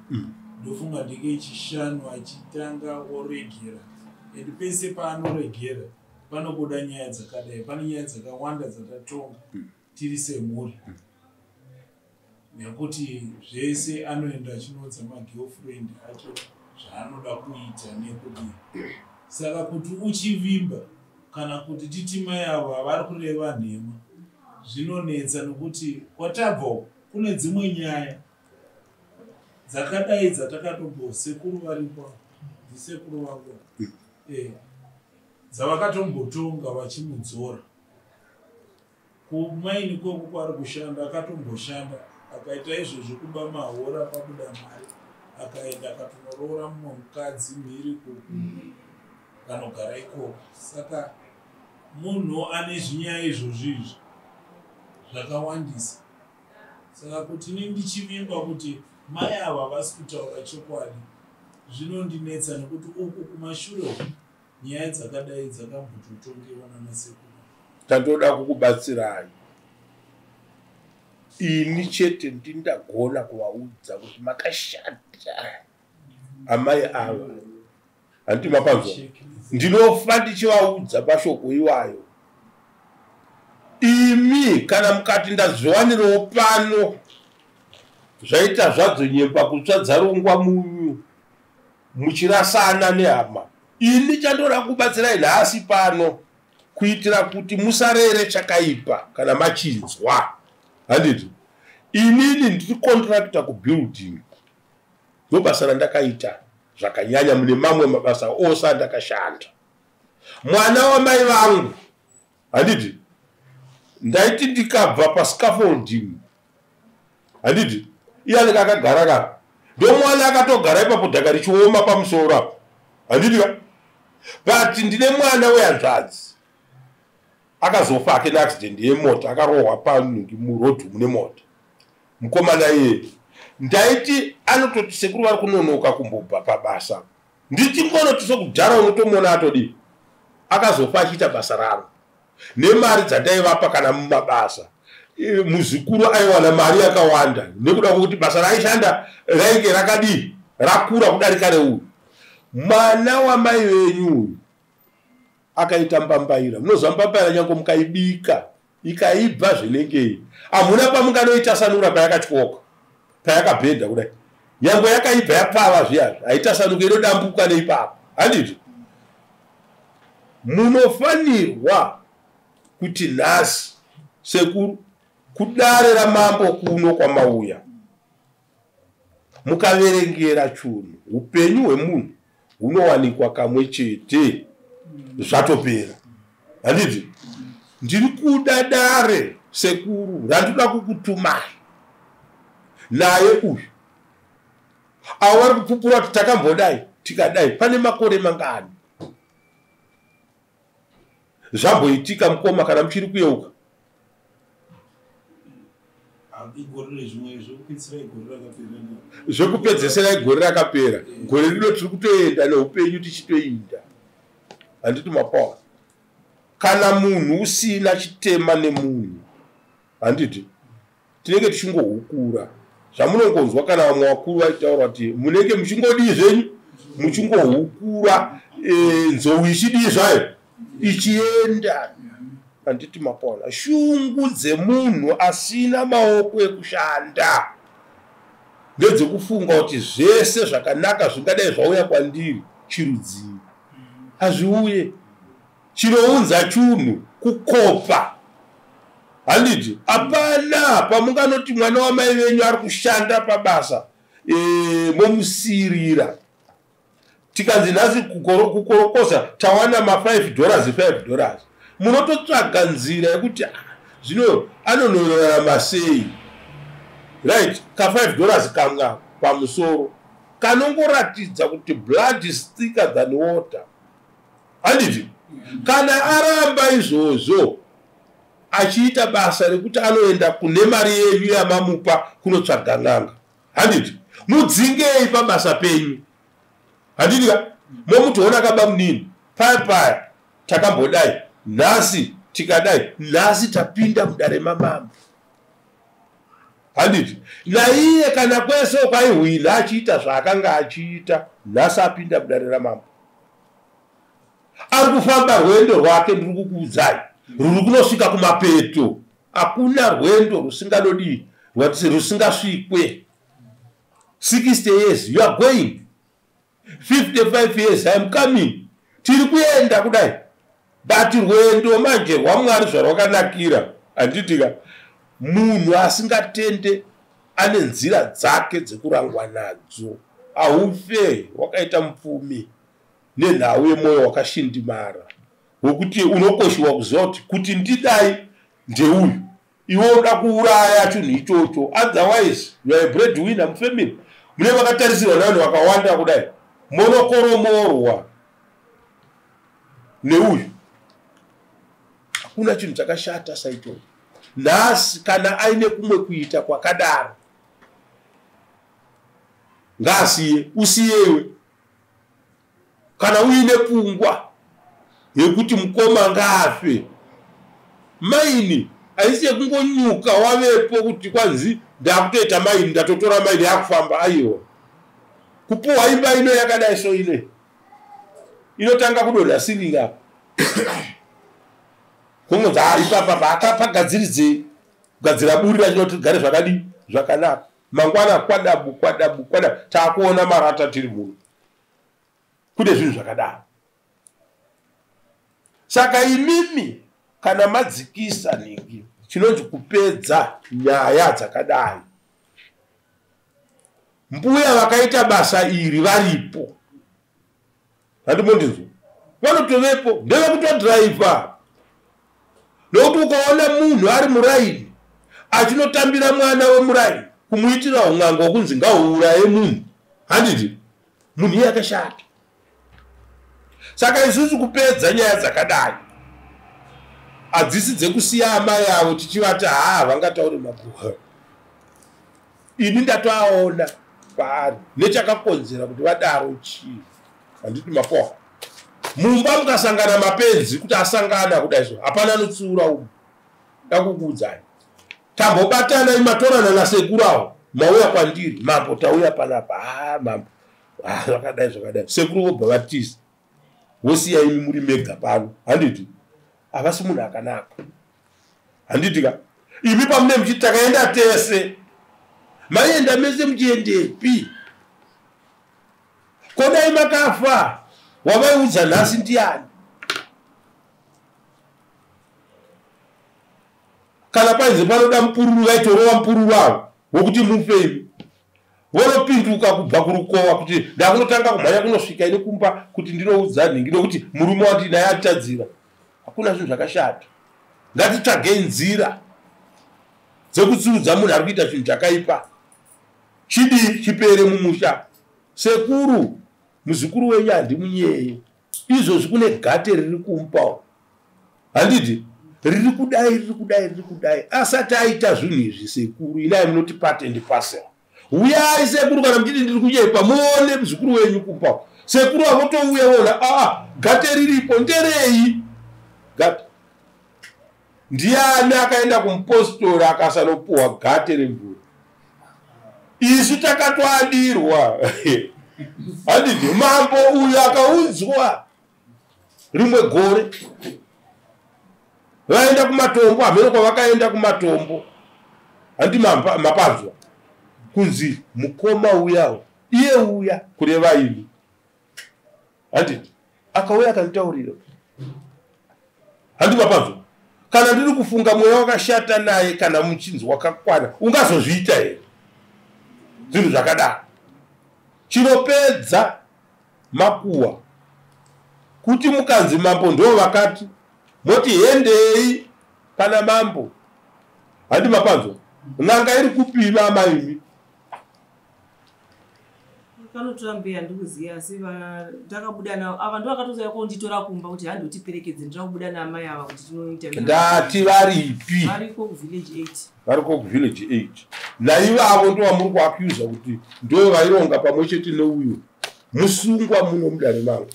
Ndofunga ndeke chishanu achitanga oregera, and pese paanoregera panobuda nyaya dzakadai. Pane nyaya dzakawanda dzatatonga tiri semhuri, nekuti zvese anoenda achinoudza magirlfriend acho zvaanoda kuita nekudii. Saka kuti uchivimba kana kuti titi mai avo havari kureva nhema, zvinonetsa, nokuti kwatabva uku kune dzimwe nyaya dzakadai dzatakatombo, sekuru varipo, ndisekuru vangu, dzavakatombotonga vachimudzora kumaini ikoko kwaari kushanda. Akatomboshanda akaita izvozvo, kuba mahora, pabuda mari. Akaenda akatonoroora mumwe mukadzi mhiri kanogara ikoko. Saka munhu ane zvinyaya izvozvo izvi zvakawandisa. Saka kuti ini ndichivimba kuti mai ava vasi kutaura chokwadi zvinondinetsa, nekuti uku kumashure uku nyaya dzakadai dzakambototongewa nanasekuru. Tandoda kukubatsirai ini chete ndindagona kuvaudza kuti makashata amai ava, handiti mapanzwa? Ndinofa ndichivaudza mashoko iwayo. Imi kana mukati ndazviwanirawo pano, zvaita zvadzo nyemba kutsva dzarungwa munyu, muchirasana nehama. Ini chandoda kubatsirai nhasi pano kuitira kuti musarere chakaipa kana machinzwa, handiti? Inini ndiri contractor kubuilding, ndobasa randakaita zvakanyanya mune mamwe mabasa ose andakashanda. Mwana wamai vangu, handiti, ndaiti ndikabva pascaffolding, handiti, iye anenge akagara ka, ndomwana akatogara ipapo, dhaka richioma pamusoro apo, handiti ka. But ndine mwana wehanzvadzi akazofa ake neaccident yemota, akarohwa panhingi murodhi mune mota. Mukomana iyeye ndaiti anototi sekuru vari kunonoka kumbobva pabasa, ndichingonoti sokudhara unotomuona atodii. Akazofa achiita basa rangu nemari dzandaivapa kana mumabasa. Muzukuru aiwana mari yakawanda nekuda kwekuti basa raaishanda rainge rakadii, rakura kudarika reuyu. Mwana wamai venyu uyu akaita mbambaira. Munoziva mbambaira, nyange mukaibika ikaibva zvinengei, hamuna pamunganoitasanura payakatyoka, payakabhedha kudai. Nyange yakaibva yapfava zviyazvi, haitasanuka, inodambuka neipapo, handiti? Munofanirwa kuti nhasi, sekuru, kudare ramambo kuno kwamauya, mukaverengera chunhu, upenyu hwemunhu hunowanikwa kamwe chete, zvatopera, handiti? Ndiri kuda dare, sekuru, randinoda kukutumai naye uyu. Avo vari kupupura kuti takambodai tikadai, pane makore mangani zvamboitika, mukoma, kana muchiri kuyeuka? Zvekupedzesera igore rakapera. Gore rino tiri kutoenda neupenyu tichitoinda, handiti mapawa? Kana munhu usina chitema nemunhu, handiti tinenge tichingohukura zvamunongonzwa kana vamwe vakuru vachitaura kuti munenge muchingodii zvenyu, muchingohukura, nzou ichidii zvayo, ichienda, handiti mapona? Shungu dzemunhu asina maoko ekushanda ndedzekufunga kuti zvese zvakanaka zvingadai zvauya kwandiri chirudzii, hazviuye. Chinounza chunhu kukopa, handiti? Hapana pamunganoti mwana wamai venyu ari kushanda pabasa, momusirira. Tikanzi nhasi kukorokosa tawana ma$5, $5, munototsvaga nzira yekuti, ah, zvino anonorarama sei, right? Ka$5 kamwe pamusoro kanongoratidza kuti blood is thicker than water, handiti? Kana aramba izvozvo achiita basa rekuti anoenda kune mari yenyu yamamupa kunotsvaga n'anga, handiti, mudzingei pabasa penyu, handiti ka? Momutoona kaba munini paya paya takambodai, nhasi tikadai, nhasi tapinda mudare mamambo, handiti? Naiye kana kwese kwaihwina achiita zvaakanga achiita, nhasi apinda mudare ramambo, ari kufamba rwendo rwake. Ndiri kukuudzai, ruri kunosvika kumapeto. Hakuna rwendo rusinganodii, rusingasvikwe. 60 years you are going, 55 years I am coming, tiri kuenda kudai. But rwendo manje rwamwari zvarwakanakira, handitika, munhu asingatende ane nzira dzake dzekurangwa nadzo. Haufe wakaita mupfumi nenhau yemwoyo wakashindimara wekuti unokoshiwa kuziva kuti ndidai ndeuyu, iwe unoda kuuraya chinhu ichocho. Otherwise you are a bread winner mufamily. Mune vakatarisirwa nevanhu vakawanda kudai, monokoromorwa neuyu. Hakuna chinhu chakashata saichocho. Nhasi kana aine kumwe kuita kwakadaro, ngaasiye, usiyewe. Kana uine pfungwa yekuti mukoma ngaafe, maini haisi yekungonyuka wavepo kuti kwanzi ndakutoita maini, ndatotora maini yakufamba. Aiwa, kupuhwa imba ino yakadai so ino inotanga kudonha siringi apa, kungonzi ha ipapa akapagadziridzei kugadzira buri rachinoti gare zvakadii zvakanaka. Mangwana kwadabu kwadabu kwadabu taakuona marata tiri muno. Kune zvinhu zvakadaro. Saka imimi kana madzikisa ningi chinonzi kupedza nyaya dzakadai, mbuya vakaita basa iri varipo, handimondinzwa, vanotovepo, ndevekutodhiraivha. Nokuti ukaona munhu ari muraini achinotambira mwana wemuraini kumuitira un'anga wokunzi ngauuraye munhu, handiti munhu iye akashata. Saka isusu kupedza nyaya dzakadai hadzisi dzekusiya amai avo tichivati haa vangataure maguha. Ini ndatoaona paari nechakakonzera kuti vadaro chii, handiti mapoha. Mumba mukasangana mapenzi kuti asangana kudai so, hapana anotsiura umu. Ndakukuudzai, tambobatana imatorana nasekuru avo, mauya kwandiri mambo, tauya panapa, ha mambo zvakadai zvakadai. Sekuru vobva vatiza, vosiya imi muri mega pano, handiti havasi munhu akanaka, handiti ka. Imi pamune muchiti takaenda tese, maienda mese muchiendepi? Kodai makafa wavaiudza nhasi ndiani? Kana painzi panoda mupururu, vaitorova mupururu avo wokuti mufe imi. Vonopinduka kubva kurukova kuti ndakunotanga kumhanya kunosvika ini kumba kuti ndinoudza nhingi, nokuti murume wandinaye atadzira. Hakuna zvinhu zvakashata. Ngatitsvagei nzira dzekutsiudza munhu ari kuita chinhu chakaipa, chidii chipere mumusha. Sekuru, muzukuru wenyu handimunyeye. Izvozvi kune gate riri kumupawo, handiti riri kudai riri kudai riri kudai. Asati aita zvinhu izvi sekuru, inai munoti part and parcel. Uyai sekuru, kana muchiti ndiri kunyepa, muone muzukuru wenyu kumba. Sekuru avotouya voona, aa gate riripo nderei gate. Ndiani akaenda kumupostori akasanopuhwa gate remvura? Isu takatoadirwa, handiti mambo uyu akaunzwa rimwe gore vaenda kumatombo, hameno kwavakaenda kumatombo, handi mapanzwa kunzi mukoma uyawo iye uya kureva ini, handiti akauya akanditaurira, handi mapanzwa. Kana ndiri kufunga mweya wakashata naye, kana muchinzi wakakwana, ungazozviita here zvinhu zvakadaro? Chinopedza makuwa kuti mukanzi mambo ndo vakati, moti hendei pana mambo, handi mapanzwa. N'anga iri kupima amaimi? Kanotora mbuya ndikuziva, asi takabuda navo ava ndo vakatozouya konditora kumba kuti handotiperekedze, ndira kubuda naamai ava kuti tinoita. Ndati varipi? Variko kuvillage 8. Variko kuvillage 8. Naivavo ndo vamuri kuakuza kuti ndo vaironga pamwe chete neuyu musungwa muno mudare mangu,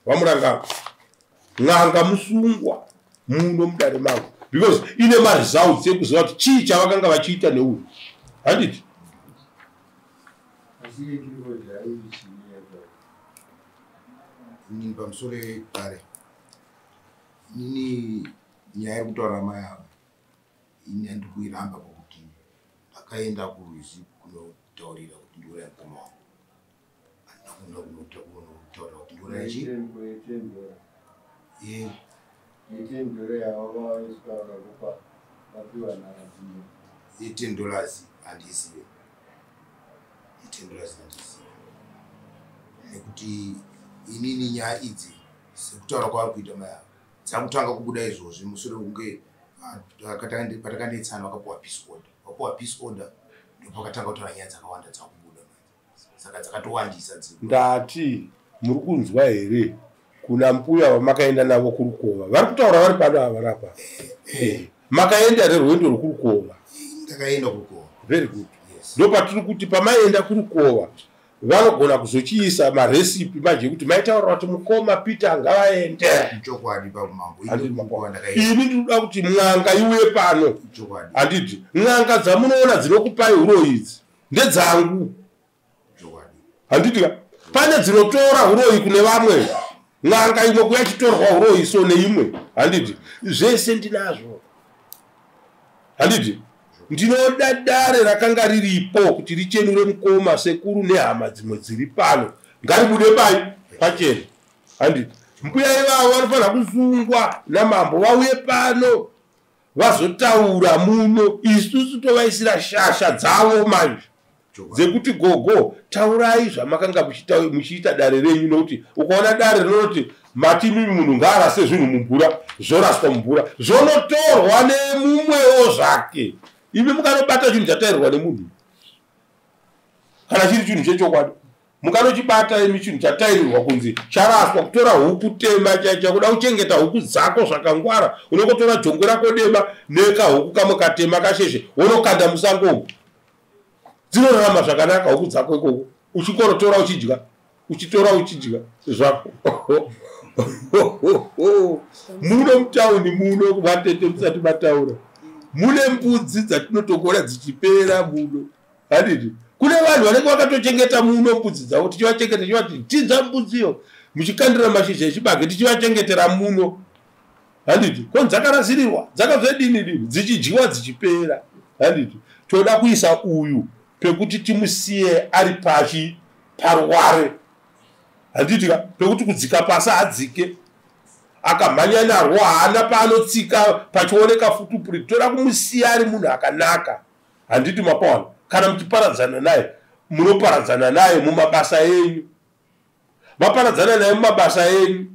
vamurangano. N'anga musungwa muno mudare mangu because ine maresults ekuziva kuti chii chavakanga vachiita neuyu, handiti? Inini pamusoro yekare, inini nyaya iri kutaura mai ava ini handiri kuiramba, pakuti ndakaenda kurwizi kunotaurira kuti ndiuraya mukoma wangu. Handina kuenda kunotaurira kuti ndiuraya chii. $10 handizive, $10 handizive, nekuti inini nyaya idzi sekutaura kwavari kuita mai ava dzakutanga kubuda izvozvi mushure mekunge patakanetsana vakapuwa peace order. Vapuwa peace order ndopakatanga kutaura nyaya dzakawanda dzakubuda. Saka dzakatowandisa. Ndati muri kunzwa here kuna mbuya vamakaenda navo kurukova vari kutaura vari pano ava rapa? Makaenda rerwendo rwekurukova? Ndakaenda kurukova. Very good. Ndopatiri kuti pamaenda kurukova vanogona kuzochiisa maresipi manje ekuti maitaura kuti mukoma Peter ngavaende. Chokwadi pamambo. Ini ndinoda kuti n'anga iuye pano. Handiti n'anga dzamunoona dzinokupai uroyi idzi ndedzangu. Handiti ka pane dzinotora uroyi kune vamwe n'anga imwe kuya chitorwa uroyi so neimwe. Handiti zvese ndinazvo. Handiti ndinoda dare rakanga riripo kuti richenure mukoma sekuru nehama dzimwe dziri pano ngaribude pai pachena. Handiti mbuya ivavo vanofanira kusungwa namambo vauye pano vazotaura muno, isusu tovaisira shasha dzavo manje dzekuti gogo taurai zvamakanga muchiita dare renyu, nokuti ukaona dare rinoti mati mimi munhu ngaarase zvinhu mumvura, zvoraswa mumvura, zvonotorwa nemumwewo zvake. Imi mukanobata chinhu chatairirwa nemunhu kana chiri chinhu chechokwadi, mukanochibata imi chinhu chatairirwa kunzi charaswa, kutora huku tema chakuda kuchengeta huku dzako zvakangwara, unongotora jongwe rako dema nekahuku kamwe katema kasheshe wonokanda musango umu, dzinorarama zvakanaka huku dzako ikoko, uchikorotora uchidya, uchitora uchidya zvako. Muno mutauni muno vatete musati mataura mune mbudzi dzatinotokora dzichipera muno. Handiti kune vanhu vanenge vakatochengeta muno mbudzi dzavo, tichivachengeta tichivati tidza mbudziyo muchikandira mashizha echibage tichivachengetera muno. Handiti koni dzakarasirirwa dzakazodini dini dzichidyiwa dzichipera. Handiti toda kuisa uyu pekuti timusiye ari pachi parware. Handiti ka pekuti kudzika pasi adzike akamhanya narwo haana paanotsika pachioneka futupuri. Toda kumusiya ari munhu akanaka. Handiti mapawana kana muchiparadzana naye munoparadzana naye mumabasa enyu, maparadzana naye mumabasa enyu.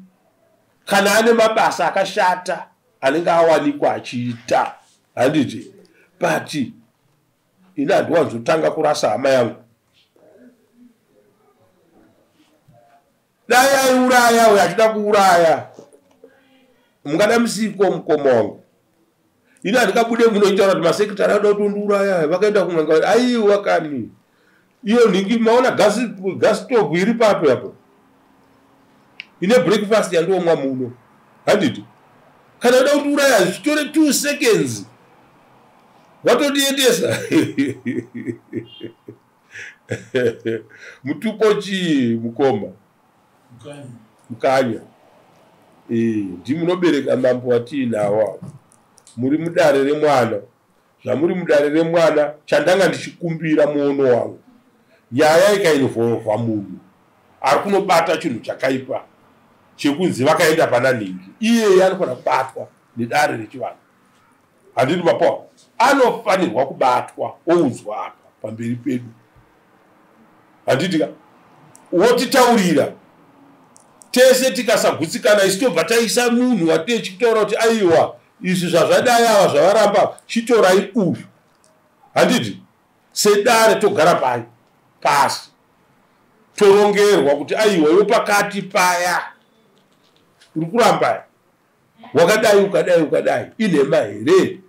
Kana ane mabasa akashata anenge awanikwa achiita. Handiti but ini handiwanzotanga kurasa hama yangu. Dai aiuraya uyo achida kuuraya mungada musiko mukoma wangu. Ini handikabude munoitaura kuti masekretari anoda kutondiuraya vakaenda kun'anga aiwa kani iyo nhingi maona gas stove iri papo apo ine breakfast yandiomwa muno. Handiti kana uda kundiuraya zvitore 2 seconds watondiendesa. Mutupo chii mukoma? Mukanya. Ndimunobereka mambo watiinawo muri mudare remwana. Zvamuri mudare remwana chandanga ndichikumbira muono wangu, nyaya ikainvolva munhu ari kunobata chinhu chakaipa chekunzi vakaenda pana nhingi, iyeye anofanira kubatwa nedare rechivanhu. Handiti mapoa anofanirwa kubatwa oudzwa apa pamberi pedu. Handiti ka wotitaurira tese tikasagutsikana isu tobva taisa munhu watechitaura kuti aiwa izvi zvazvadai ava zvavaramba chitorai uyu. Handiti sedare togara pai pasi torongerwa kuti aiwa iwe pakati paya uri kuramba wakadai ukadai ukadai inhema here?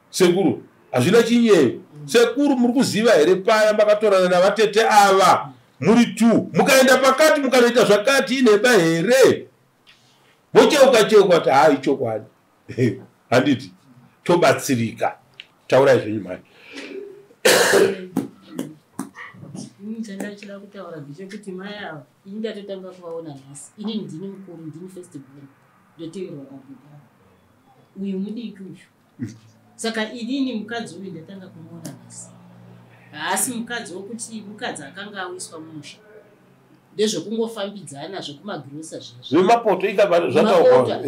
Sekuru hazvina chinyeyo. Sekuru muri kuziva here paya makatorana navatete ava muri 2 mukaenda pakati mukanoita zvakati inhema here? Vocheuka cheuka kuti hai chokwadi. Handiti tobatsirika. Taurai zvenyu mhani. Chandachida kutaura ndechekuti mai ava ini ndatotanga kuvaona nhasi. Ini ndini mukuru, ndini first born, ndoteverwa nababa. Uyu mudiki uyu. Saka inini mukadzi uyu ndatanga kumuona nhasi. Haasi mukadzi wokuti mukadzi akanga awiswa mumusha. Ndezvekungofambidzana zvekumagirosa zvezvo. Zvemapoto zvataurwa.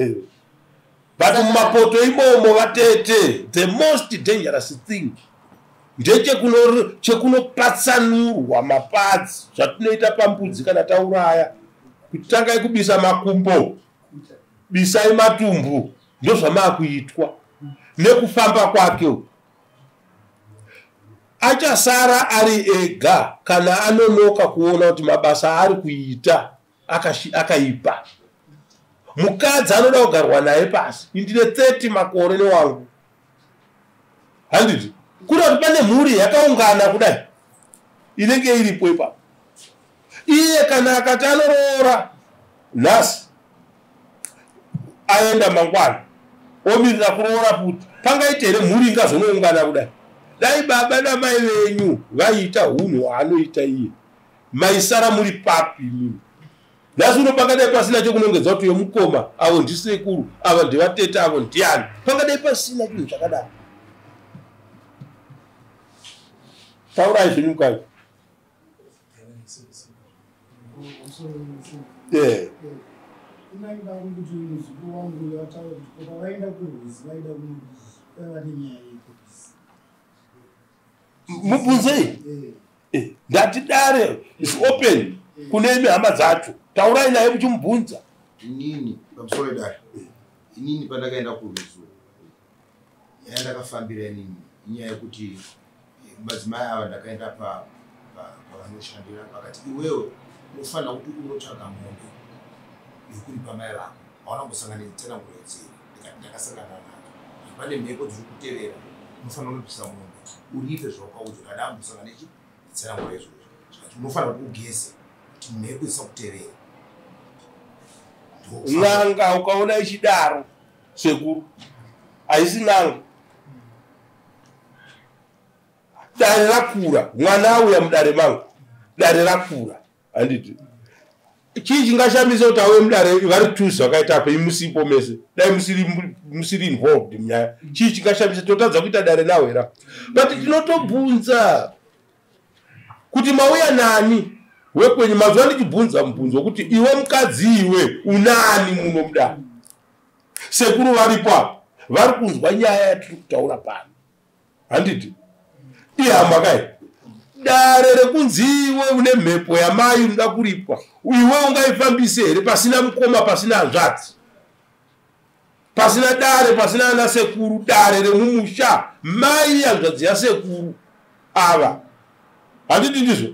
But mumapoto imomo vatete, the most dangerous thing ndechekuno-chekuno-patsanurwa mapadzi zvatinoita pambudzi kana tauraya, kuti tangai kubisa makumbo, bisai matumbu, ndozvamaakuitwa nekufamba kwake. Achasara ari ega kana anonoka kuona kuti mabasa aari kuita akaipa. Mukadzi anoda kugarwa naye pasi. Indine 30 makore newangu. Handiti? Kuda kuti pane mhuri yakaungana kudai inenge iripo ipapo. Iye kana akati anoroora nhasi, aenda mangwana, omirira kuroora futi, pangaite here mhuri ingazonoungana kudai? Dai baba namai venyu vaiita hunhu hwaanoita iye, maisara muri papi imimi? Nhasi uno pangadai pasina chekunongedza kuti yemukoma avo ndisekuru, avo ndivatete, avo ndiani. Pangadai pasina chinhu chakadaro. Taurai zvenyu mukadzi. Inai vangu kuti muzukuru wangu vataura kuti pavaenda kurwizi vaida kunodii, vaiva nenyaya yekurwizi. Mubvunzei. Ndati dare is open kune imi hama dzacho. Taurai naye muchimubvunza. Inini pamusoro wedare, inini pandakaenda kurwizi, nyaya ndakafambira inini inyaya yekuti madzimai ava ndakaenda pavanoshandira, vakati iwewe unofanira kuti unotsvaga mombe yekuripa mai vako. Hauna kumbosangana netsananguro idziri. Ndikati ndakasangana nadzo, pane mhepo dziri kutevera, unofanira kunobvisa mombe uripe zvawakaudzwa. Ndada kumbosangana netsananguro izvozvo. Zvikati unofanira kuti ugeze kuti mhepo dzisakutevera. N'anga ukaona ichidaro sekuru, haisi n'anga. Dare rakura, mwana auya mudare mangu, dare rakura. Handiti chii chingashamisa kuti auye mudare vari two zvakaita apa imusipo mese, dai musiri involved munyaya? Chii chingashamisa? Totadza kuita dare nawo here? But tinotobvunza kuti mauya nani wekwenyu. Mazuva ndichibvunza mubvunzo wekuti iwe mukadzi, iwe unani muno mudare? Sekuru varipo apa, vari kunzwa nyaya yatiri kutaura pano. Handiti ihama kai? Dare rekunzi iwe une mhepo yamai unoda kuripwa, iwe ungaifambise here pasina mukoma, pasina hanzvadzi, pasina dare, pasina ana sekuru? Dare remumusha, mai hanzvadzi yasekuru ava, handiti ndizvo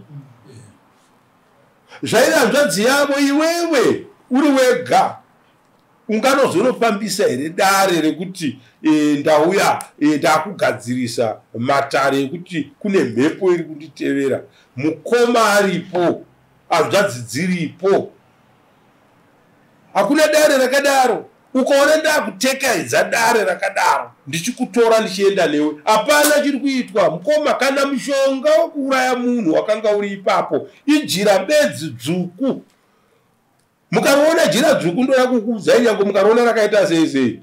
zvairi hanzvadzi yavo? Iwewe uri wega unganozonofambisa here dare rekuti ndauya ndakugadzirisa matare ekuti kune mhepo iri kunditevera, mukoma aripo, hanzvadzi dziripo? Hakuna dare rakadaro. Ukaona ndakutekaidza dare rakadaro, ndichikutora ndichienda newe, hapana chiri kuitwa mukoma. Kana mushonga wekuuraya munhu wakanga uri ipapo ijira bedzi dzvuku. Mukariona jira dzvuku, ndoda kukuudzai, nyange mukariona rakaita sei sei,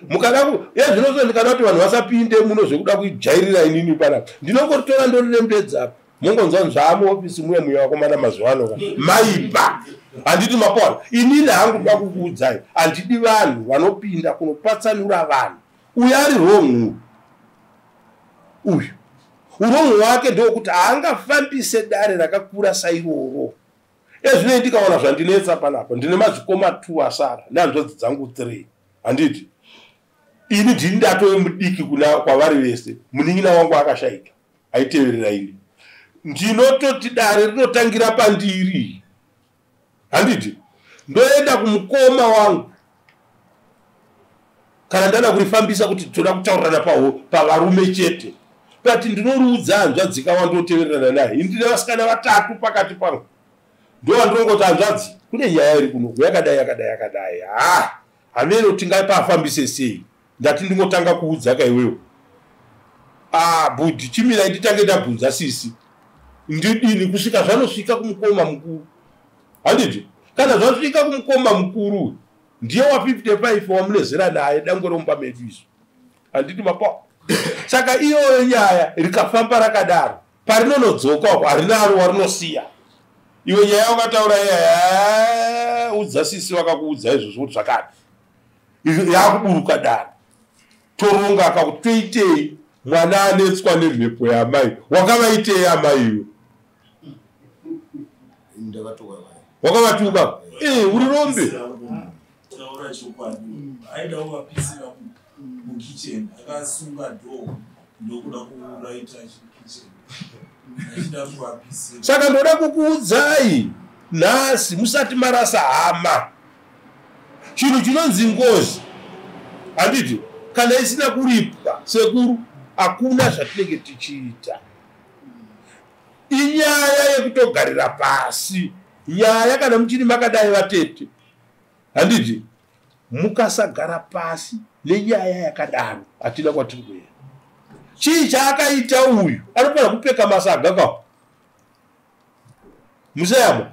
mukada ezvinozo, ndikada kuti vanhu vasapinde muno zvekuda kujairira inini panapa, ndinongoritora ndorembedza mongonzwa zvamuofisi muye muye. Vakomana mazuva ano maipa, handiti mapona? Inini hangu ndoda kukuudzai, handidi vanhu vanopinda kunopatsanura vanhu. Uyu ari wrong uyu. Urongo hwake ndewokuti haangafambise dare rakakura sairoro. Ezvinei ndikaona zvandinetsa panapa, ndine madzikoma 2 asara nehanzvadzi dzangu 3. Handiti ini ndini ndatove mudiki kuna kwavari vese? Munin'ina wangu akashaika aiteverera ini. Ndinototi dare rinotangira pandiri, handiti? Ndoenda kumukoma wangu kana ndada kurifambisa kuti toda kutaurirana pavarume chete, but ndinoriudza hanzvadzi kawandotevererana naye. Ini ndine vasikana vatatu pakati pangu, ndovandinongoti, "Hanzvadzi, kune nyaya iri kunoku yakadai, yakadai, yakadai. Ha, hameno tingapafambise sei. Ndati ndingotanga kuudza kaiwewo. Ah, bhudhi, chimirai nditange ndabvunza sisi ndidini," kusvika zvanosvika kumukoma mukuru. Handiti kana zvasvika kumukoma mukuru, ndiye wa55 wamunezera naye, dangwe romba medu izvo, handiti mapa? Saka iyoyo nyaya rikafamba rakadaro, parinonodzoka uko harinaro warinosiya. Iwe nyaya wakataura iya, udza sisi vakakuudza izvozvo kuti zvakati, yakuburuka dare, toronga akakuti toitei. Mwana anetswa nemhepo yamai. Wakavaitei amai iwe? Ndakatuka vai. Wakavatuka? Uri rombe. Taura chokwadi, aida kuvapisira mukicheni, akasunga door. Ndokuda kuuraita achiri achida kuvapisira. Saka ndoda kukuudzai nhasi, musati marasa hama, chinhu chinonzi ngozi, handiti? Kana isina kuripwa, sekuru, hakuna zvatinenge tichiita. Inyaya yekutogarira pasi nyaya. Kana muchiri makadai, vatete, handiti? Mukasagara pasi nenyaya yakadaro, hatina kwatiri kuenda. Chii chaakaita uyu? Anofanira kupfeka masaga ka musayama.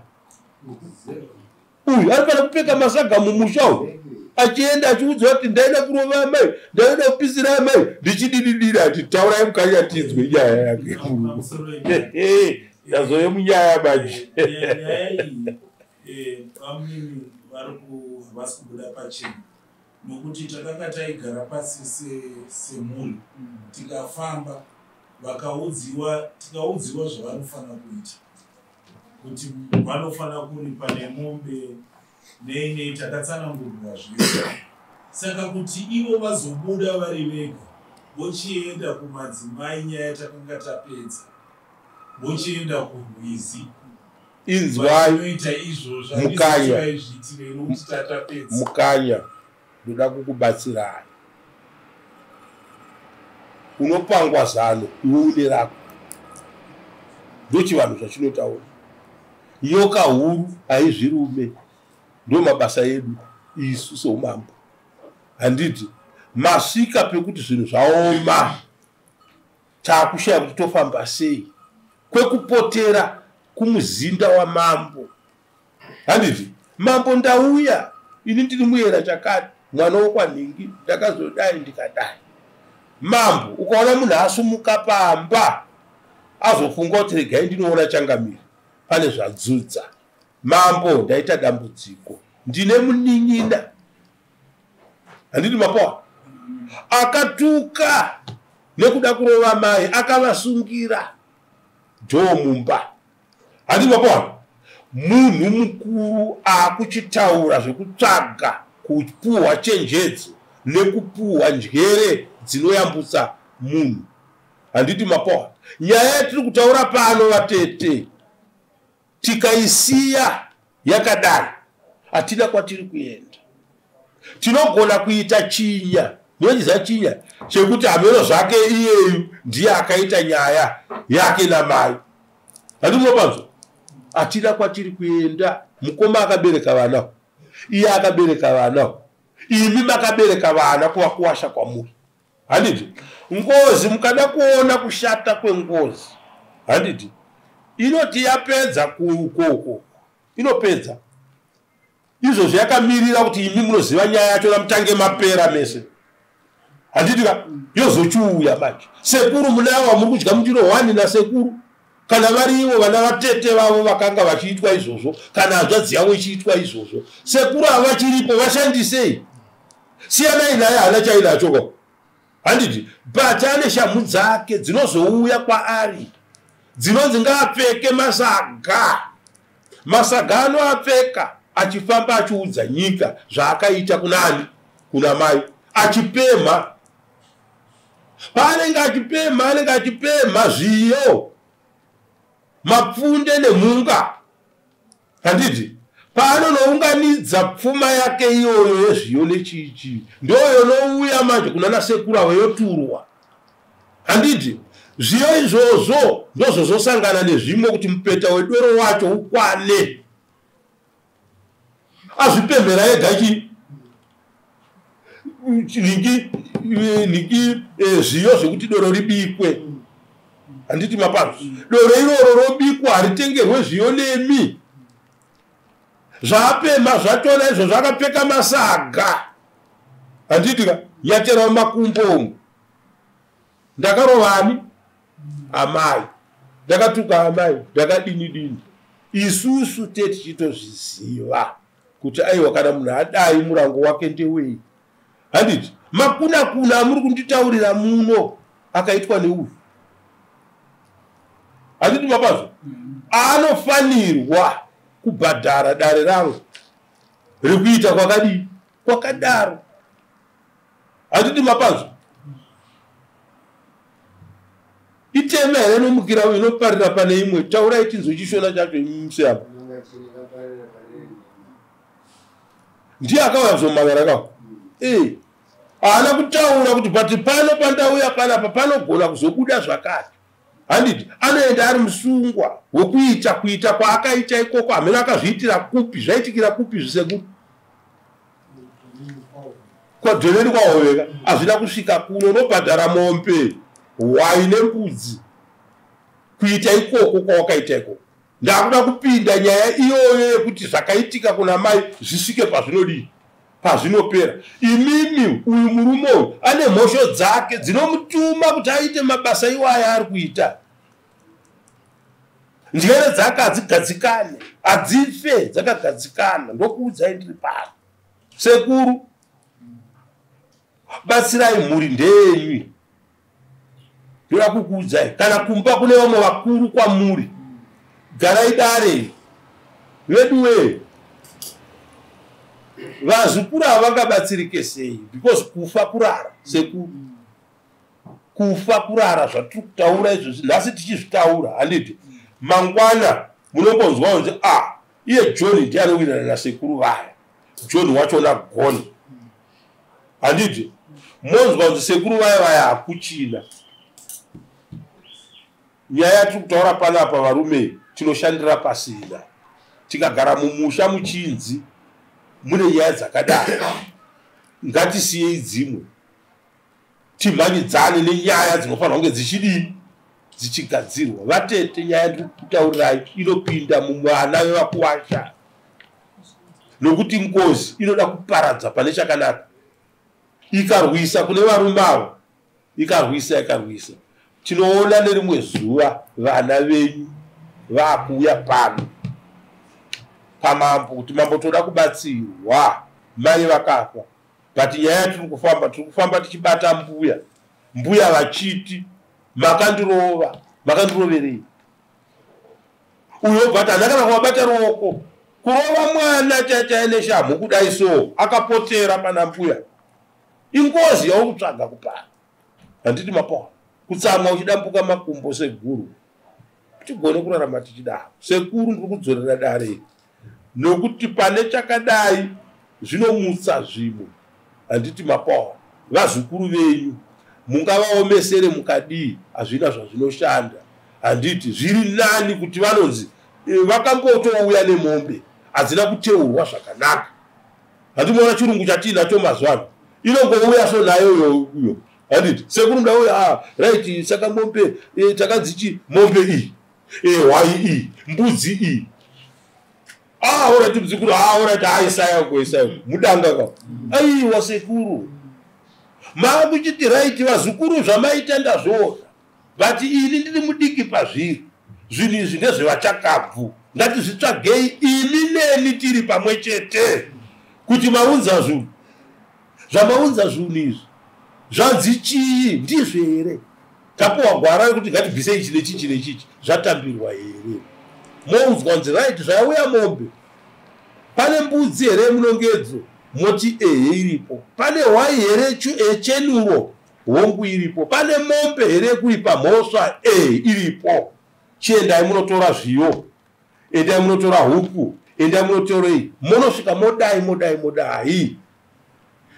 Uyu anofanira kupfeka masaga mumusha uyu, achienda achiudzwa kuti ndaida kurova amai, ndaida kupisira amai, ndichidididira. Ati taurai mukanya tinzwe nyaya yake. Yazove munyaya manje. Nyaya iyi, vamwini vari havasi kubuda pachena, nokuti takanga taigara pasi semhuri, tikafamba, vakaudziwa, tikaudziwa zvavanofanira kuita, kuti vanofanira kuripa nemombe nei nei. Takatsanangurwa zvese. Saka kuti ivo vazobuda vari vega vochienda kumadzimai, nyaya takanga tapedza, vochienda kurwizi Inzwai. Vachinoita izvozvo. Mukanya. Vaizviitirei? Nokuti tatapedza. Mukanya, ndoda kukubatsirai. Unopangwa zano, iwe une rako. Ndochivanhu zvachinotaura. Nyoka huru haizvirume. Ndo mabasa edu isu seumambo, handiti? Masvika pekuti zvinhu zvaoma, taakushaya kuti tofamba sei. Kwekupotera kumuzinda wamambo, handiti? Mambo, ndauya ini, ndiri muyera chakati, mwana wokwanhingi, ndakazodai, ndikadai. Mambo, ukaona munhu asumuka pamba azofunga kuti regai ndinoona changamiri, pane zvadzudza. Mambo, ndaita dambudziko, ndine munin'ina, handiti mapoa, akatuka nekuda kurova mai, akavasungira dhoo mumba, handiti mapoa? Munhu mukuru akuchitaura zvekutsvaga kupuhwa chenjedzo nekupuhwa njere dzinoyambutsa munhu, handiti mapoa? Nyaya yatiri kutaura pano, vatete, tikaisiya yakadai, hatina kwatiri kuenda. Tinogona kuita chinya. Munochiziva chinya chekuti hameno zvake iyeyu ndiye akaita nyaya yake namai, handinopanzwa. Hatina kwatiri kuenda. Mukoma akabereka vana, iye akabereka vana, imi makabereka vana, kuva kuwasha kwamuri, handiti? Ngozi, mukada kuona kushata kwengozi, handiti, inoti yapedza kuukoko, inopedza izvozvo yakamirira kuti imi munoziva nyaya yachona, mutange mapera mese, handiti ka? Yozochiuya manje. Sekuru, munava muri kudya mundiro 1 nasekuru. Kana vari ivo vana vatete vavo vakanga vachiitwa izvozvo, kana hanzvadzi yavo ichiitwa izvozvo, sekuru havachiripo, vashandisei. Siyanai naye, hana chainacho ko, handiti? But ane shamhu dzake dzinozouya kwaari, dzinonzi ngaapfeke masaga. Masaga anoapfeka achifamba achiudza nyika zvaakaita kunani? Kuna mai. Achipemha, paanenge achipemha, anenge achipemha zviyo, mapfunde nemhunga, handiti? Paanonounganidza pfuma yake iyoyo yezviyo nechichi, ndoyonouya manje kuna nasekuru avo, yoturwa, handiti? Zviyo izvozvo ndozvozosangana nezvimwe kuti mupeta wedoro wacho ukwane. Azvipemhera ega chi nhingi nhingi, zviyo zvekuti doro ribikwe, handiti mapano? Doro iroro robikwa, haritengerwe zviyo nemi. Zvaapemha zvachona izvo, akapfeka masaga, handiti ka? Nyatera mumakumbo umu, ndakarovani amai, ndakatuka amai, ndakadini dini. Isusu te tichitozviziva kuti aiwa, kana munhu adai, murango wake ndewei, handiti? Makuna kuna amuri kunditaurira muno akaitwa neuyu, handiti mapazvo? Anofanirwa kubhadhara dare rangu rekuita kwakadii, kwakadaro, handiti mapazvo? Itema here inomukira inoparira pane imwe? Taurai tinzwe chishona chacho museyamba. Ndiye akauya kuzomangara kawo. Eh. Haana kutaura kuti but pano pandauya panapa panogona kuzobuda zvakati. Handiti anoenda ari musungwa wekuita kuita kwaakaita ikoko, hameno akazviitira kupi, zvaitikira kupi zvisekuru kwadhoneni kwahoveka, hazvina kusvika kuno. Unobhadhara mombe, hwai nembudzi kuita ikoko kwawakaita ikoko. Ndakuda kupinda nyaya iyoyo yekuti zvakaitika kuna mai zvisvike pazvinodii, pazvinopera. Imimi, uyu murume uyu ane mhosho dzake dzinomutuma kuti aite mabasa iwaya ari kuita. Njere dzake hadzigadzikane, hadzife dzakagadzikana. Ndokuudzai ndiri pano, sekuru, batsirai mhuri ndeyenyu. Ndoda kukuudzai, kana kumba kune vamwe vakuru kwamuri, garai dare veduwe. Vazukuru ava vangabatsirike sei? Because kufa kurara, sekuru, kufa kurara. Zvatiri kutaura izvozvi nhasi tichizvitaura, handiti mangwana munongonzwa kunzi a ah, iye John ndiye anowirirana nasekuru vaya. John wachona gone, handiti monzwa kunzi sekuru vaya vaya hakuchina. Nyaya yatiri kutaura panapa, varume, tinoshandira pasina. Tikagara mumusha muchinzi mune nyaya dzakadaro, ngatisiyei dzimwe, timhanyidzane nenyaya dzinofanira kunge dzichidii, dzichigadzirwa. Vatete, nyaya ndiri kutaurirai inopinda muvana vevakuwasha, nokuti ngozi inoda kuparadza pane chakanaka. Ikarwisa kune varume avo, ikarwisa, ikarwisa, tinoona nerimwe zuva vana venyu vaakuuya pano pamambo kuti, "Mambo, toda kubatsirwa, mai vakafa." But nyaya yatiri kufamba, tiri kufamba tichibata mbuya, mbuya vachiti, "Makandirova, makandiroverei?" Uyo bvat hana kana kuvabata ruoko. Kurova mwana chachai neshamhu kudai so, akapotera pana mbuya, ingozi yauri kutsvaga kupara, handiti mapoa? Kutsamwa uchidambuka makumbo seguru, tigone kurarama tichidaro. Sekuru, ndiri kudzorera dare nokuti pane chakadai zvinomutsa zvimwe, handiti mapoa? Vazukuru venyu mungavaomesere mukadii, hazvina zvazvinoshanda, handiti? Zviri nani kuti vanonzi vakambotouya nemombe, hadzina kuteurwa zvakanaka. Handimoona chirungu chatiinacho mazuva ano, inongouya so nayo iyo, handiti? Sekuru, ndauya. Ah, right. Saka mombe takanzichi mombe iyi, hwai iyi, mbudzi iyi. Ah, alright, muzukuru. Ah, alright. Ah, isayako, isayako mudanga ka. Aiwa sekuru, maakuchiti right, vazukuru, zvamaita ndazviona, but ini ndiri mudiki pazviri. Zvinhu izvi ndezvevachakabvu, ngatizvitsvagei imi neni tiri pamwe chete. Kuti maunza zvinhu, zvamaunza zvinhu izvi zvanzi chii? Ndizvo here? Tapiwa gwara rekuti ngatibvisei ichi nechichi nechichi, zvatambirwa here? Moudzwa kunzi right, zvauya mombe, pane mbudzi here munongedzo? Moti ehe, iripo. Pane hwai here chenuro? Hongu, iripo. Pane mombe here kuipa mhosva? E, iripo. Chiendai munotora zviyo, endai munotora huku, endai munotorei, munosvika modai, modai, modai,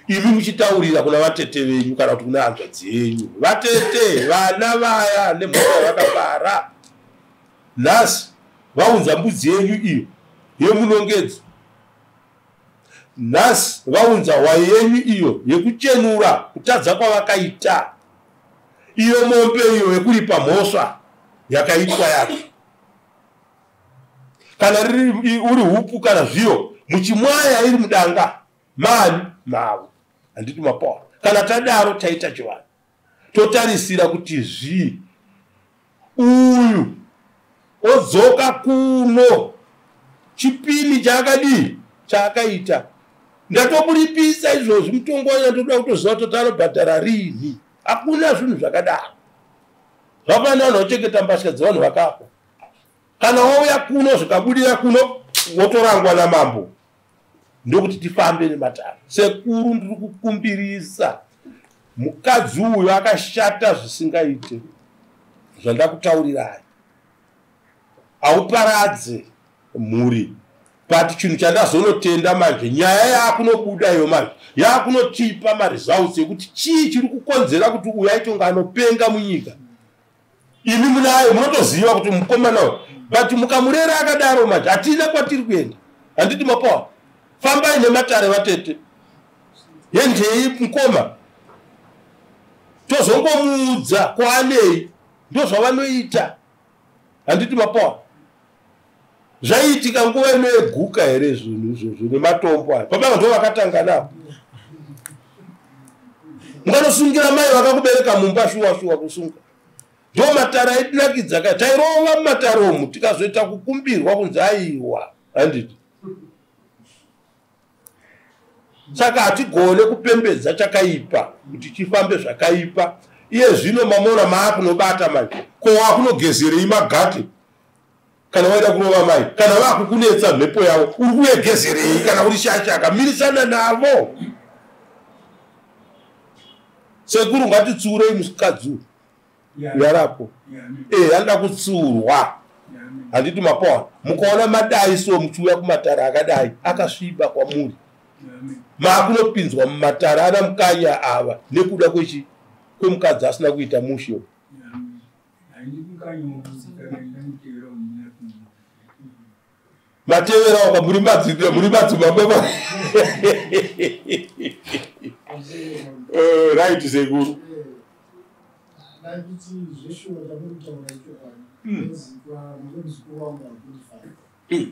imi muchitaurira kuna vatete venyu kana kuti kuna hanzvadzi yenyu. Vatete, vana vaya nemhosva yavakapara, nhasi vaunza mbudzi yenyu iyo yemunongedzo, nhasi vaunza hwai yenyu iyo yekuchenura kutadza kwavakaita, iyo mombe iyo yekuripa mhosva yakaitwa yake, kana riri uri hupu kana zviyo, muchimwaya iri mudanga mani mavo, handiti mapoa? Kana tadaro, taita chivanhu, totarisira kuti zvii. Uyu odzoka kuno, chipini chaakadii, chaakaita, ndatomuripisa izvozvi. Mutongo wacho ndoda kutoziva kuti anobhadhara riini. Hakuna zvinhu zvakadaro zvafanira. Vanhu vachengeta mbatya dzevanhu vakafa, kana wauya kuno zvikabudira kuno, wotorangwa namambo. Ndokuti tifambe nematare. Sekuru, ndiri kukumbirisa, mukadzi uyu akashata zvisingaite. Zvandakutaurirai, hauparadze mhuri, but chinhu chandazonotenda manje, nyaya yaakunobuda iyo manje yaakunotipa maresults ekuti chii chiri kukonzera kuti uyu aitonga anopenga munyika. Imi munayo, munotoziva kuti mukomana uyu, but mukamurera akadaro manje hatina kwatiri kuenda. Handiti mapawa? Fambai nematare, vatete, yendei mukoma, tozongomuudza kwaanei. Ndozvavanoita, handiti mapawa? Zvaiitika nguva ino yeguka here zvinhu izvozvo nematombo aya? Baba ndo vakatanga navo. Munganosungira mai vakakubereka mumba? Shuwa shuwa, kusunga ndo matare aitinakidza ka. Tairova mumatare omu, tikazoita kukumbirwa kunzi aiwa, handiti? Saka hatigone kupembedza chakaipa kuti chifambe zvakaipa. Iye zvino mamona maakunobata manje, ko wakunogezerei magate kana waida kurova mai? Kana vakukunetsa mhepo yavo, uri kuyegezerei? Kana uri shashaka, mirisana navo. Sekuru, ngatitsiurei mukadzi uyu yarapo. E, anoda kutsiurwa, handiti mapawa? Mukaona madai so, muchiuya kumatare akadai akasviba kwamuri, maakunopinzwa mumatare ana mukanya ava nekuda kwechi kwemukadzi asina kuita mushe. Mateverawo muri muri madzibaba. Right, sekuru. Ndakuti zveshuwa chamuri kutaura ichokwadi. Nozikwa muzukuru wangu ari 25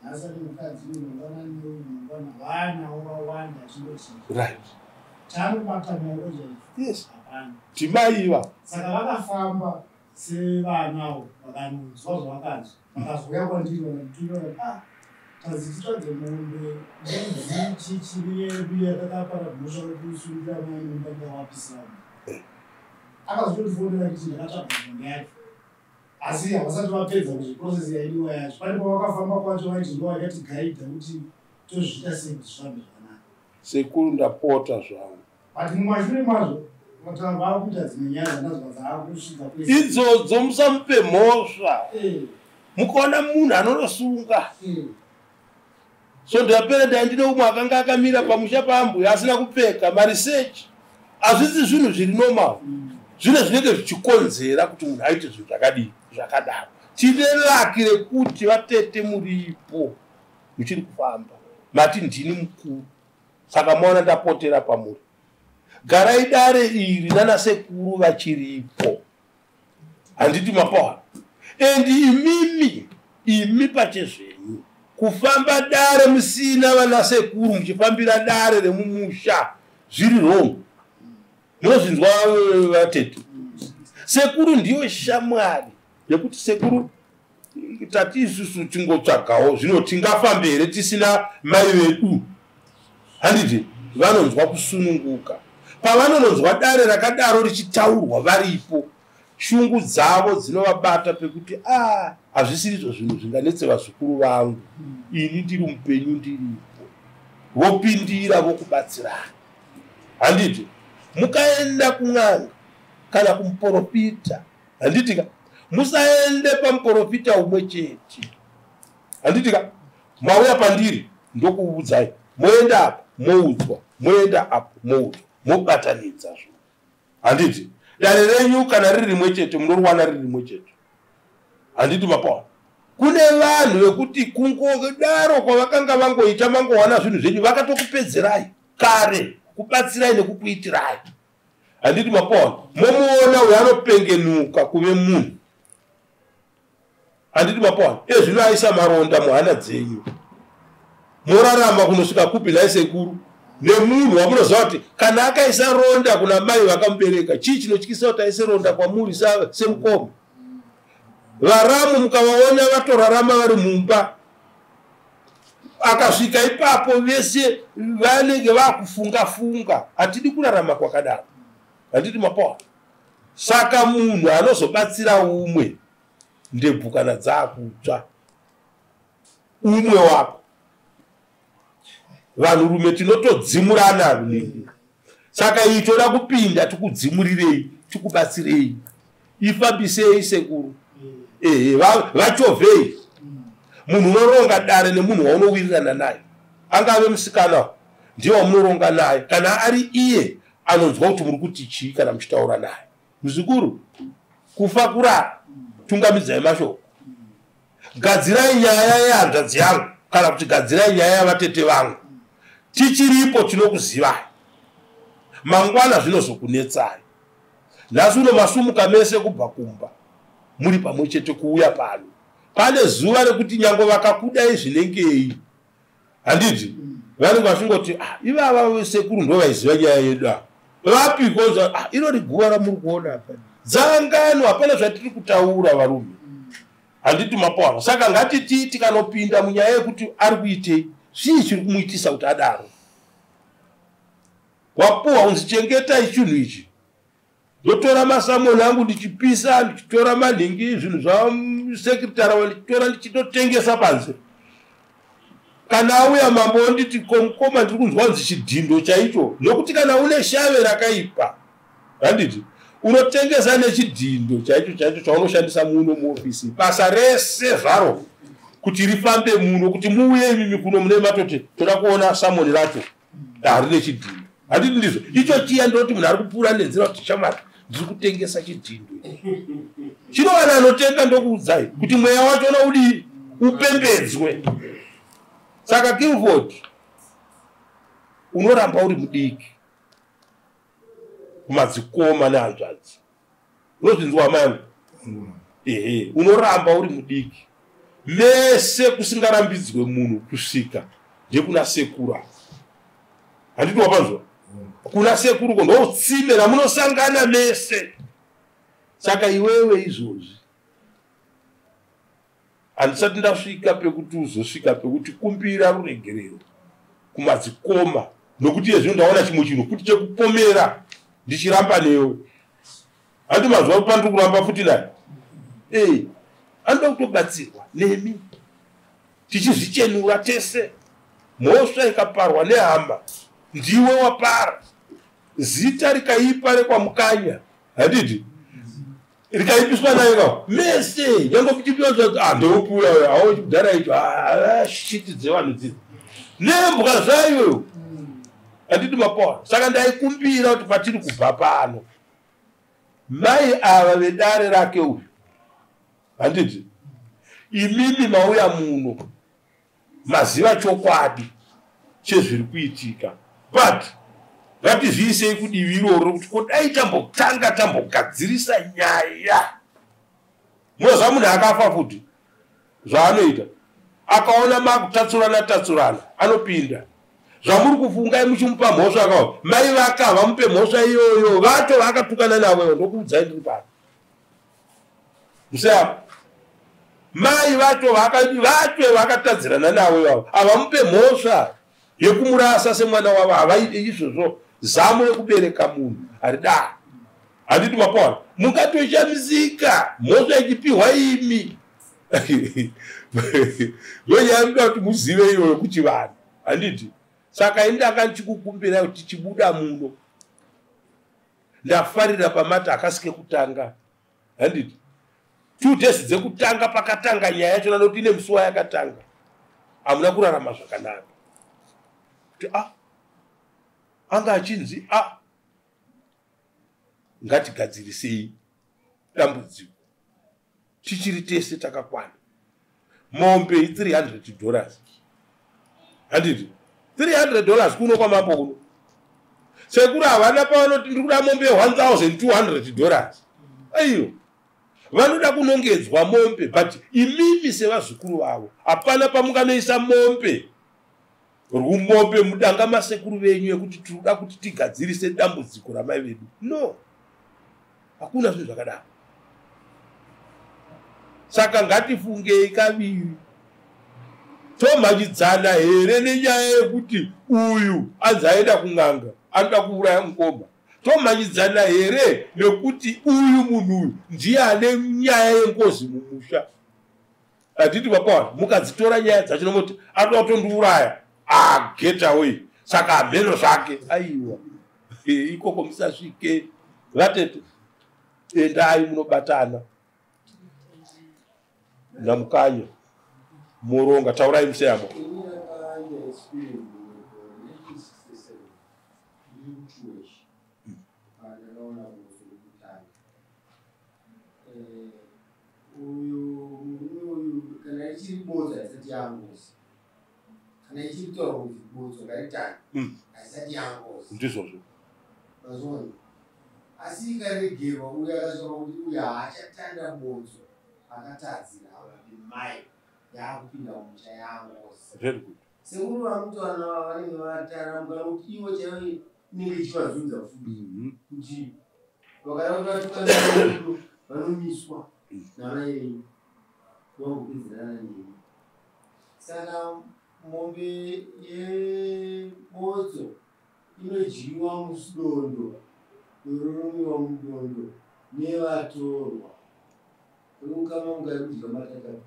nhasi, ane mukadzi uyu, mangwana neuyu, mangwana vanawo vawanda, achingochinja. Chaanobata maoko chaicho hapana. Timaiva. Saka vakafamba sevanawo, vakanonzwa zvavakanzwa, vakazouya kwandiri, vakanditumira, vakati, "Ah, tazi titsvage mombe, mbudzi, chichi neyedu yatakapara mhosva yekusungira mai mumba ndikawapisira." Akazotondifonera kuti ndakatsvaga mombe yacho, asi havasati vapedza kuti process yaidiwa yacho. Pane pavakafamba kwacho, vaiti ndo vachatigaidha kuti tozviita sei kuti zvifambe zvakanaka. Sekuru, ndapota zvangu. But mumashure mazvo vakuita dzimwe nyaya dzandazwa dzaakusvika kwese. Idzodzo musamupe mhosva. Mukaona munhu anonosunga, so ndapera ndai ndine umwe akanga akamira pamusha paambuya asina kupfeka. Maresearch, hazvisi zvinhu zviri normal. Zvine zvinenge zvichikonzera kuti munhu aite zvinhu zvakadii, zvakadaro. Tine lucky rekuti vatete muripo, muchiri kufamba. Mati ndini mukuru, saka maona ndapotera pamuri. Garai dare iri nanasekuru vachiripo, handiti mapawa? And imimi, imi pachezvenyu, kufamba dare musina vanasekuru, muchifambira dare remumusha, zviri wrong. Munozvinzwa, vatete? Sekuru ndiyo shamwari yekuti sekuru tati isusu tingotsvagawo zvino, tingafambe here tisina mai vedu, handiti? Vanonzwa kusununguka pavanononzwa dare rakadaro richitaurwa varipo. Shungu dzavo dzinovabata pekuti a, hazvisirizvo zvinhu zvinganetse vazukuru vangu, ini ndiri mupenyu, ndiripo. Vopindira, vokubatsirana, handiti? Mukaenda kun'anga kana kumuprofita, handiti ka, musaende pamuprofita umwe chete, handiti ka? Mauya pandiri, ndokuudzai. Moenda apo, moudzwa, moenda apo, moudzwa, mobatanidza zvo, handiti? Dare renyu kana riri rimwe chete, munoriwana riri rimwe chete, handiti mapawa? Kune vanhu vekuti kungodaro kwavakanga vangoita, mangowana zvinhu zvenyu, vakatokupedzerai kare kubatsirai nekukuitirai, handiti mapawa? Momuona uyo anopengenuka kuve munhu, handiti mapawa? Ezvino aisa maronda muhana dzenyu, morarama kunosvika kupi nhai sekuru, nemunhu wamunoziva kuti kana akaisa ronda kuna mai vakamubereka, chii chinotyisa kuti aise ronda kwamuri semukoma? Varamu mukavaona vatorarama vari mumba, akasvika ipapo vese vanenge vakufunga funga. Hatidi kurarama kwakadaro, handiti mapawa? Saka munhu anozobatsira umwe ndebvu kana dzaakutsva, umwe wako. Vanhurume tinotodzimurana. Saka iyi toda kupinda tikudzimurirei, tikubatsirei. Ifambisei sekuru. Ehe, vachovhei. Munhu unoronga dare nemunhu waunowirirana naye, angave musikana ndiye wamunoronga naye, kana ari iye anonzwa kuti muri kuti chii kana muchitaura naye. Muzukuru, kufa kurara, tungamidzai mashoko, gadzirai nyaya yehanzvadzi yangu kana kuti gadzirai nyaya yavatete vangu. Tichiripo tinokuzivai, mangwana zvinozokunetsai. Nhasi uno masumuka mese kubva kumba muri pamwe chete kuuya pano. Pane zuva rekuti nyange vakakudai zvinengei, handiti vanenge vachingoti ah, ivava sekuru ndo vaiziva nyaya yedu ava vapiko? Ah, irori guva ramuri kuona apa dzangano, hapana zvatiri kutaura varume, handiti mapawana. Saka ngatiti tikanopinda munyaya yekuti ari kuitei, zvii chiri kumuitisa kuti adaro. Wapuwa unzi chengetai chinhu ichi, ndotora masamoni angu ndichipisa, ndichitora manhingi, zvinhu zvasekretari ndichitora ndichitotengesa panze. Kana auya mambo onditi komukoma, ndiri kunzwa kunzi chidhindo chaicho, nokuti kana une shave rakaipa, handiti unotengesa nechidhindo chaicho chaicho chaunoshandisa muno muofisi, basa rese zvaro kuti rifambe muno, kuti muuye imimi kuno mune matoti toda kuona samoni racho harine chidhindo, handiti ndizvo icho chiya. Ndoti munhu ari kupfuura nenzira kuti shamwari, ndiri kutengesa chidhindo chinovana anotenga, ndokuudzai kuti mweya wachona udii, upembedzwe. Saka Kilford, unoramba uri mudiki kumadzikoma nehanzvadzi, unozvinzwa hama yangu? Ehe, unoramba uri mudiki mese, kusingarambidzwe munhu kusvika ndekuna sekuru, handiti wapanzwa? Kuna sekuru ko ndotsime ramunosangana mese. Saka iwewe izvozvi handisati ndasvika pekuti uzosvika pekuti kumbira ruregerero kumadzikoma, nokuti iye zvino ndaona chimwe chinhu futi chekupomera ndichiramba newe, handi mazuva pandiri kuramba futi naye. Ee, anoda kutobatsirwa nemi tichizvichenura tese. Mhosva ikaparwa nehama, ndiwe wapara. Zita rikaipa rekwaMukanya, handiti rikaipiswa naye ka mese, nyange muchipiwa ah, ndeupi uya awo chikudhara icho, shiti dzevanhu dzidzi nembwa zvayo, handiti mapawa? Saka ndaikumbira kuti patiri kubva pano, mai ava vedare rake uyu, handiti imimi mauya muno maziva chokwadi chezviri kuitika, but ngatizviisei kudivi iroro kuti kudai tambotanga tambogadzirisa nyaya. Munoziva munhu akafa futi zvaanoita, akaona makutatsurana tatsurana anopinda zvamuri kufungai muchimupa mhosva. Akawa mai vaka vamupe mhosva iyoyo, vacho vakatukana navo, ndokuudzai ndiri pano museapo, mai vacho vacho vakatadzirana navo ivavo havamupe mhosva yekumurasa semwana wavo, havaite izvozvo. Zamo rekubereka munhu haridaro, handiti mapaona? Mungatoshamisika mhosva ichipiwa imi. Ndonyaya muda kuti muzive iyoyo kuti vanhu, handiti? Saka ini ndanga ndichikukumbirai kuti tichibuda muno, ndafarira pamati akasike kutanga, handiti 2 days dzekutanga pakatanga nyaya yachona, nokuti ine musi wayakatanga hamuna kurarama zvakanaka, kuti a ah, anga achinzi a ah, ngatigadzirisei dambudziko tichiri tese takakwana. Mombe i$300, handiti $300 kuno kwamambo kuno? Sekuru havana pavanoti ndiri kuda mombe ye$1200. Aiyo, vanoda kunongedzwa mombe, but imimi sevazukuru vavo hapana pamunganoisa mombe, rumombe mudanga masekuru venyu yekuti tinoda kuti tigadzirise dambudziko ramai vedu. No, hakuna zvinhu zvakadaro. Saka ngatifungei kaviri, tomhanyidzana here nenyaya yekuti uyu anzi aenda kun'anga anoda kuuraya mukoma? Tomhanyidzana here nekuti uyu munhu uyu ndiye ane nyaya yengozi mumusha, handiti vapawana? Mukadzitora nyaya dzacho nomuti anoda kutondiuraya, ah, get away, saka hamheno zvake. Aiwa, ikoko musasvike vatete. Endai munobatana naMukanya moronga. Taurai museyamo. Ini ndakaita experience mu 1967 ndiri kuchiweshi, pandakaona botso rekutanga. Uyu murume uyu, kana ichiri botso haisati yangozi, kana ichiri kutaura kuti botso ngaritange, haisati yangozi. Ndizvozvo. Mazona, asi ikaregerwa, uyu akasvika kuti uyu haachatanda botso, akatadzira mai, yaakupinda mumusha, yangozi. Very good. Sekuru vamutaura vanenge vataramuka kuti ivo chaivo inenge ichivazunza futi, kuti vakada kuti vatukaniro vanomiswa namai venyu vangopedzerana nemi. Saka mombe yebotso inodyiwa mudondo, yororomiwa mudondo nevatorwa veukama. Mungari kudya matatapu,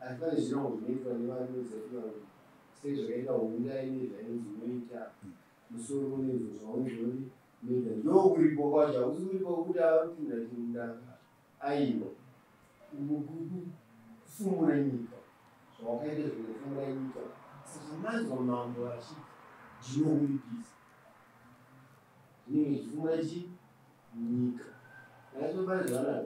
asi pane zvirango zvinoitwa nevanoziva, sezvakaita hunda ine zvainonzi inoita musoro unezvo zvaunozori inoita. Ndokuripwa kwacho, hakusi kuripa kwekuti avapinda chimudanga, aiwa, kufumura nyika zvawakaita, zvinofumura nyika. Saka manzwa mambo achiti ndinokuripisa, zvinenge zvichifumura chi nyika naizopane.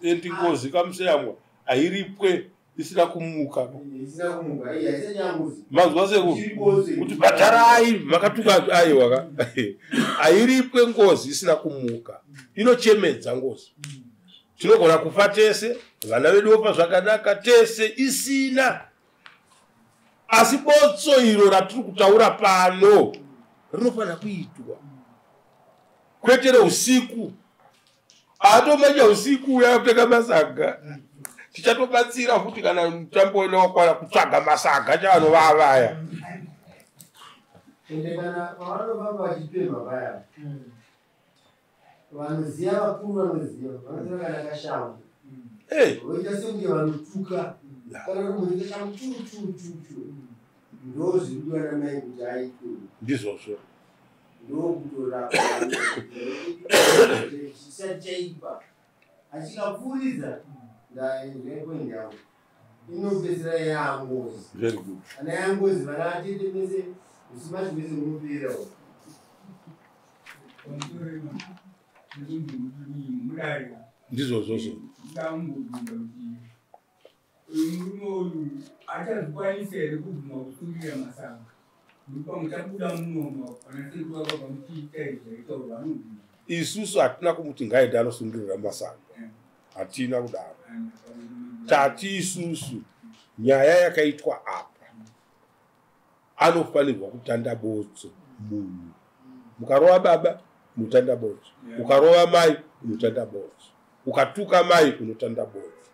Endi ngozi kamuseyamwa hairipwe isina kumuka. Isina kumuka, iya haisati yangozi. Manzwa sekuru? Ichiri botso. Kuti bhadharai makatuka, aiwa ka, hairipwe ngozi isina kumuka. Inochemedza ngozi. Tinogona kufa tese, vana vedu vofa zvakanaka tese isina, asi botso iro ratiri kutaura pano rinofanira kuitwa, kwete reusiku. Atomanya usiku uya kupfeka masaga, tichatobatsira futi kana mutambo wena wakwana kutsvaga masaga chavanovavaya. Ende kana pavanofamba vachipemha paya, vanoziva, vakuru vanoziva, vanoziva kana kashango voita sekunge vanotuka, kana kuti munhu kashango chu chu chu chu, ndo zviri kudiwa namai kuti aitwe. Ndizvozvo. Ndokutorapa chisati chaipa, achikapfuuridza ndapoint yangu inopedzera yangozi. Very good. Kana yangozi, vana vatete mese, usimachi mese munopera. Mudare. Ndizvozvozvo. Ndambobvunza kuti uyu murume uyu achazvikwanisa here kubvuma kusungirira masaga? Pamwe tabuda munomo, pana sekuru vakabva muchiita izvi zvaitaurwa, anobvuma? Isusu hatina kumuti ngaende anosungirira masaga, hatina kudaro. Tati isusu nyaya yakaitwa apa, anofanirwa kutanda botso munhu. Mukarova baba, unotanda botso. Ukarova mai, unotanda botso. Ukatuka mai, unotanda botso.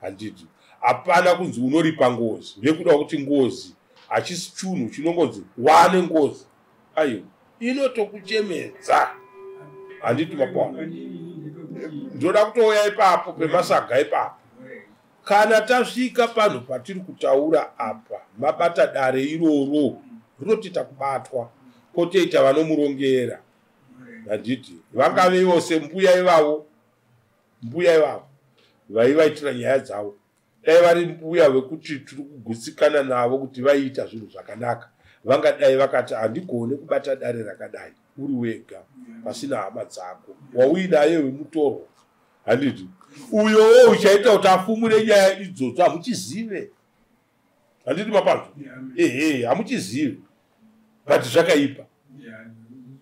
Handiti hapana kunzi unoripa ngozi nekuda kuti ngozi hachisi chunhu chinongonzi wane ngozi, aiwa, inotokuchemedza. Handiti mapwana? Ndoda kutouya ipapo pemasaga ipapo. Kana tasvika panhu patiri kutaura apa, mabata dare iroro rinotoita kubatwa, potoita vanomurongera. Handiti vangave ivo sembuya ivavo, mbuya ivavo vaivaitira nyaya dzavo, dai vari mbuya vekuti tiri kugutsikana navo kuti vaiita zvinhu zvakanaka, vangadai vakati handigone kubata dare rakadai uri wega pasina hama dzako wauinaye wemutorwa. Handiti uyowo uchaita kuti afumure nyaya idzodzo hamuchizive. Handiti mapanzwa? Ehe, hamuchizive, but zvakaipa.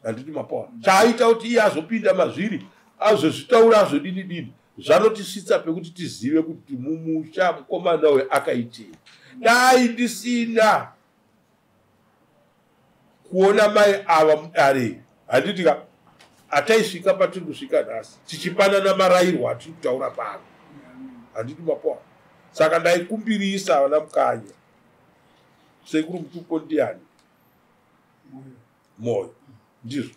Handiti mapaona chaaita kuti iye azopinda mazviri, azozvitaura, azodini dini, zvanotisvitsa pekuti tizive kuti mumusha mukomana uyu akaitei. Dai ndisina kuona mai ava mudare, handiti ka, hataisvika patiri kusvika nhasi tichipanana marayirwo atiri kutaura pano. Handiti mapoa? Saka ndaikumbirisa vana Mukanya, sekuru mutupo ndiani? Moyo. Ndizvo.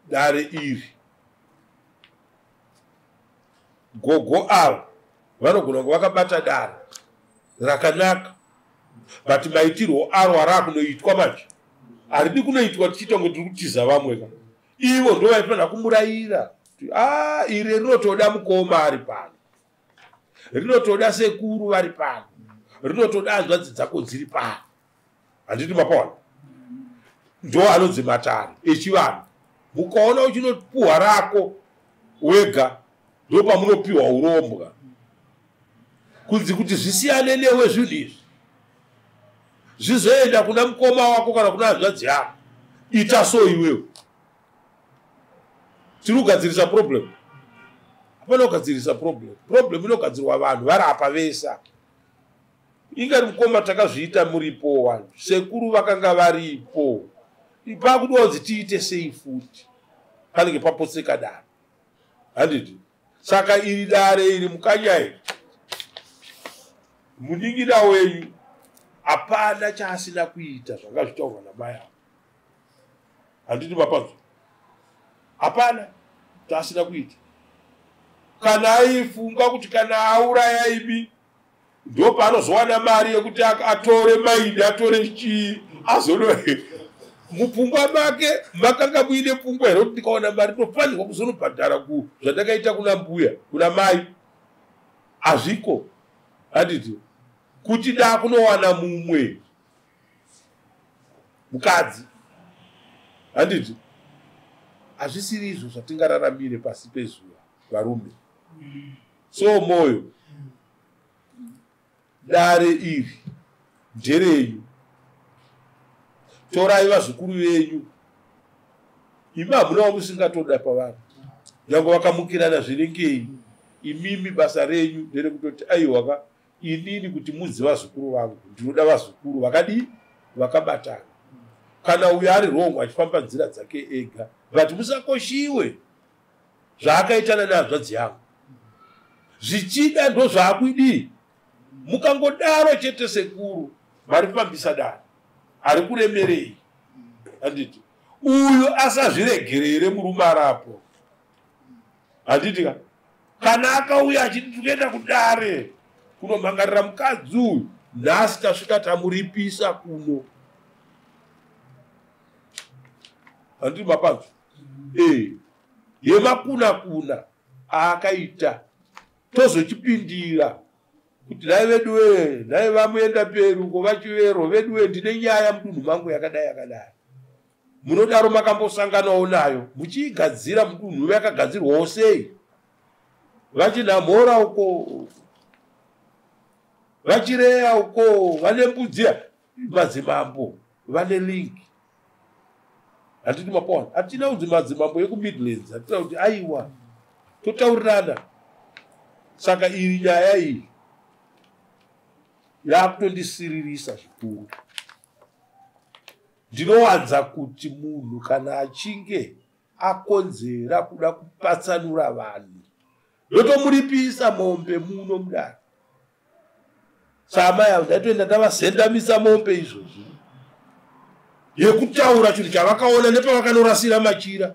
Dare iri, gogo ava vanogona kunge vakabata dare rakanaka, but maitirwo aro araakunoitwa manje. Haridi kunoitwa tichiita kunge tiri kutiza vamwe ka. Ivo ndo vaifanira kumurayira. Ah, iri rinotoda mukoma ari pano. Rinotoda sekuru vari pano. Rinotoda hanzvadzi dzako dziri pano. Handiti mapaona? Ndo anonzi matare echivanhu. Mukaona uchinopuhwa rako wega, ndo pamunopiwa urombwa. Kunzi kuti zvisiyane newe zvinhu izvi zvizoenda kuna mukoma wako kana kuna hanzvadzi yako, ita so iwewe. Tiri kugadzirisa problem. Hapana kugadzirisa problem. Problem inogadzirwa vanhu vari apa vesa. Ingari mukoma takazviita muripo wani, sekuru vakanga varipo. Pakudiwa kunzi tiite sei futi, panenge papotseka dare. Handiti? Saka iri dare iri mukanyai, munin'ina wenyu hapana chaasina kuita zvanga zvitaurwa namai avo. Handiti mapanzwa? Hapana chaasina kuita. Kana aifunga kuti kana auraya imi ndo paanozowana mari yekuti atore maidi, atore chii, azono mupfungwa make makanga muine pfungwa here kuti ndikawana mari ndofanirwa kuzonobhadhara ku zvandakaita kuna mbuya, kuna mai? Hazviko. Handiti kuti dakunowana mumwe mukadzi. Handiti hazvisiri izvo zvatingararamire pasi pezuva varume. So moyo, dare iri nderenyu. Torai vazukuru venyu. Imi hamuna wamusingatoda pavanhu, nyange vakamukirana zvinengei. Imimi basa renyu nderekutoti aiwaka, inini kuti munzi vazukuru vangu ndinoda vazukuru vakadii, vakabatana. Kana uyo ari wrong achifamba nzira dzake ega, but musakoshiwe zvaakaitana nehanzvadzi yangu. Zvichida ndo zvaakuidii. Mukangodaro chete sekuru marifambisa dare, ari kuremerei. Handiti uyu asazviregerere murume arapo. Handiti ka kana akauya achiti tikuenda kudare kunomhangarira mukadzi uyu, nhasi tasvika tamuripisa kuno. Handiti mapanzwa? Yemakuna kuna aakaita tozochipindira kuti nhai veduwe, nhai vamuenda peri uko vachivero veduwe, ndine nyaya mudunhu mangu yakadai yakadai. Munodaro makambosanganawo nayo muchiigadzira mudunhu yakagadzirwawo sei? Vachinhamhora uko, vachireya uko, vane mbudziya, madzimambo vane link. Handiti mapaona? Hatina kunzi madzimambo ekuMidlands, hatina kuti aiwa, totaurirana. Saka iyi nyaya iyi yakutondisiririsa zvikuru. Ndinowanza kuti munhu kana achinge akonzera kuda kupatsanura vanhu, ndotomuripisa mombe muno mudare. Samai avo ndaitoenda ndavazendamisa mombe izvozvi yekutaura chinhu chavakaona nepavakanorasira machira.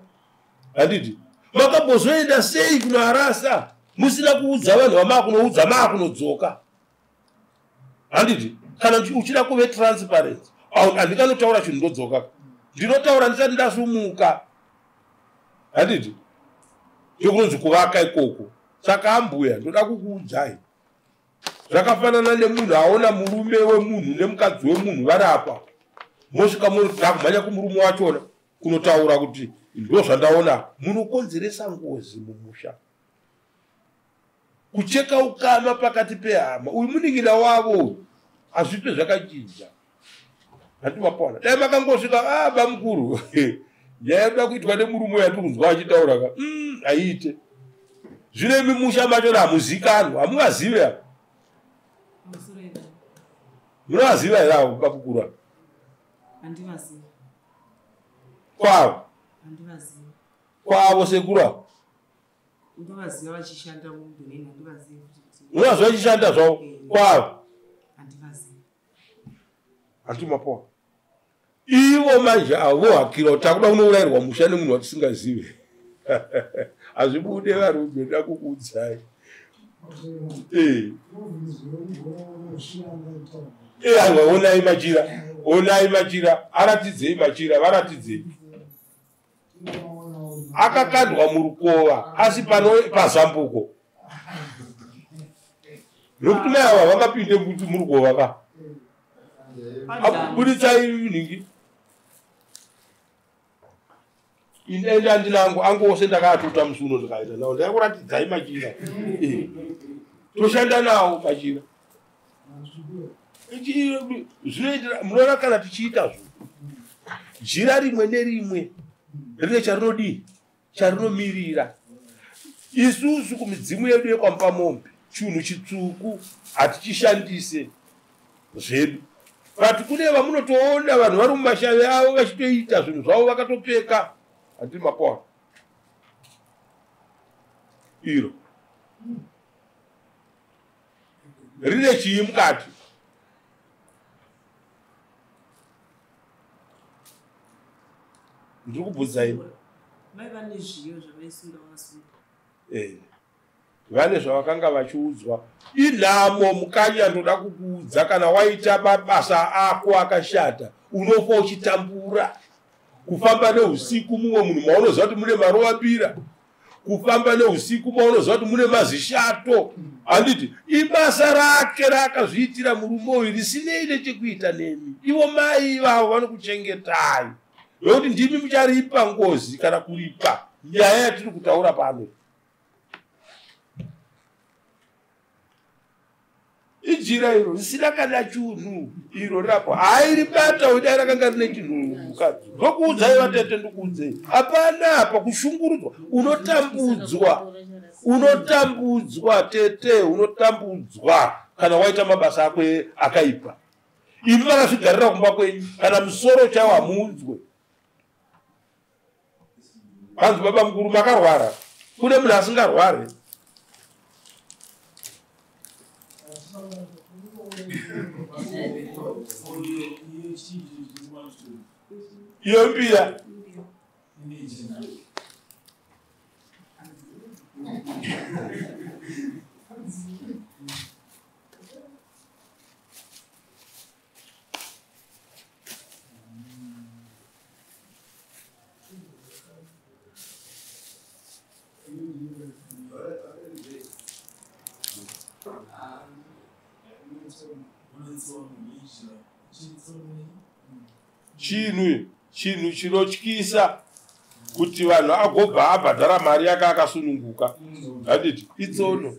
Handiti makambozoenda sei kunoarasa musina kuudza vanhu vamaakunoudza maakunodzoka? Handiti kana uchida kuve transparent, handinganotaura chinhu ndodzoka, ndinotaura ndisati ndasumuka. Handiti ndokunonzi kuvaka ikoko. Saka ambuya ndoda kukuudzai, zvakafanana nemunhu aona murume wemunhu nemukadzi wemunhu vari apa, mosvika mokumhanya kumurume wachona kunotaura kuti ndo zvandaona. Munokonzeresa ngozi mumusha, kucheka ukama pakati pehama. Uyu munin'ina wavo hazvipe zvakachinja. Handiti mapaona? Dai makangosvika, bamukuru, nyaya yoda kuitwa nemurume yatiri kunzwa achitaura ka, haiite. Zvino imi musha machona hamuzikanwa, hamungazive apa. Munovaziva here avo bamukuru ava? Handivazivi. Kwavo? Handivazivi. Kwavo sekuru avo? Ndovaziva vachishanda muBenin, handivazivi. Unovaziva vachishanda zvavo? Kwavo? Handivazivi. Handiti mapoa? Ivo manje avo vohakira kuti takuda kunourayirwa musha nemunhu watisingazive. Hazvibude varume, ndoda kukuudzai. Aiwa, onai machira, onai machira, aratidzei machira, varatidzei. Akakandwa murukova asi pano pazambuko. Nokuti mai ava vangapinde murukova ka. Buditsai nhingi. Ende andinangu angu ose ndakaatuta musi uno ndikaita nawo, ndakakuratidzai machira. Toshanda nawo machira. Zvinoitira munoona kana tichiita zvo. Jira rimwe nerimwe rine charinodii, charinomirira. Isusu kumidzimu yedu yekwamupamombe chinhu chitsvuku hatichishandise zvedu. But kune vamunotoona vanhu vari mumashavi avo vachitoita zvinhu zvavo vakatopfeka. Handiri makoa iro rine chii mukati? Ndiri kubvunzai. Vaiva nezviyo zvavaisunga vakasunga. Vane zvavakanga vachiudzwa. Inhamo mukanya, ndoda kukuudza, kana waita mabasa ako akashata unofa uchitambura. Kufamba neusiku mumwe munhu maunoziva kuti mune marovambira, kufamba neusiku maunoziva kuti mune mazishato, handiti ibasa rake raakazviitira murume uyu risinei nechekuita nemi. Ivo mai ivavo vanokuchengetai nokuti ndimi mucharipa ngozi kana kuripa nyaya yatiri kutaura pano. Ijira iro risina kana chunhu iro rapo hairibata udai rakanga rine chinhu mukadzi. Ndokuudzai vatete, ndikuudzei, hapana apa kushungurudzwa. Unotambudzwa, unotambudzwa tete, unotambudzwa kana waita mabasa ako akaipa. Imi vakazvigarira kumba kwenyu, kana musoro chaiwo hamuunzwe. Hanzi baba mukuru makarwara, kune munhu asingarware. Iyo mbiya chinhu chinotyisa kuti vanhu agobva abhadhara mari yake akasununguka. Handiti itsono.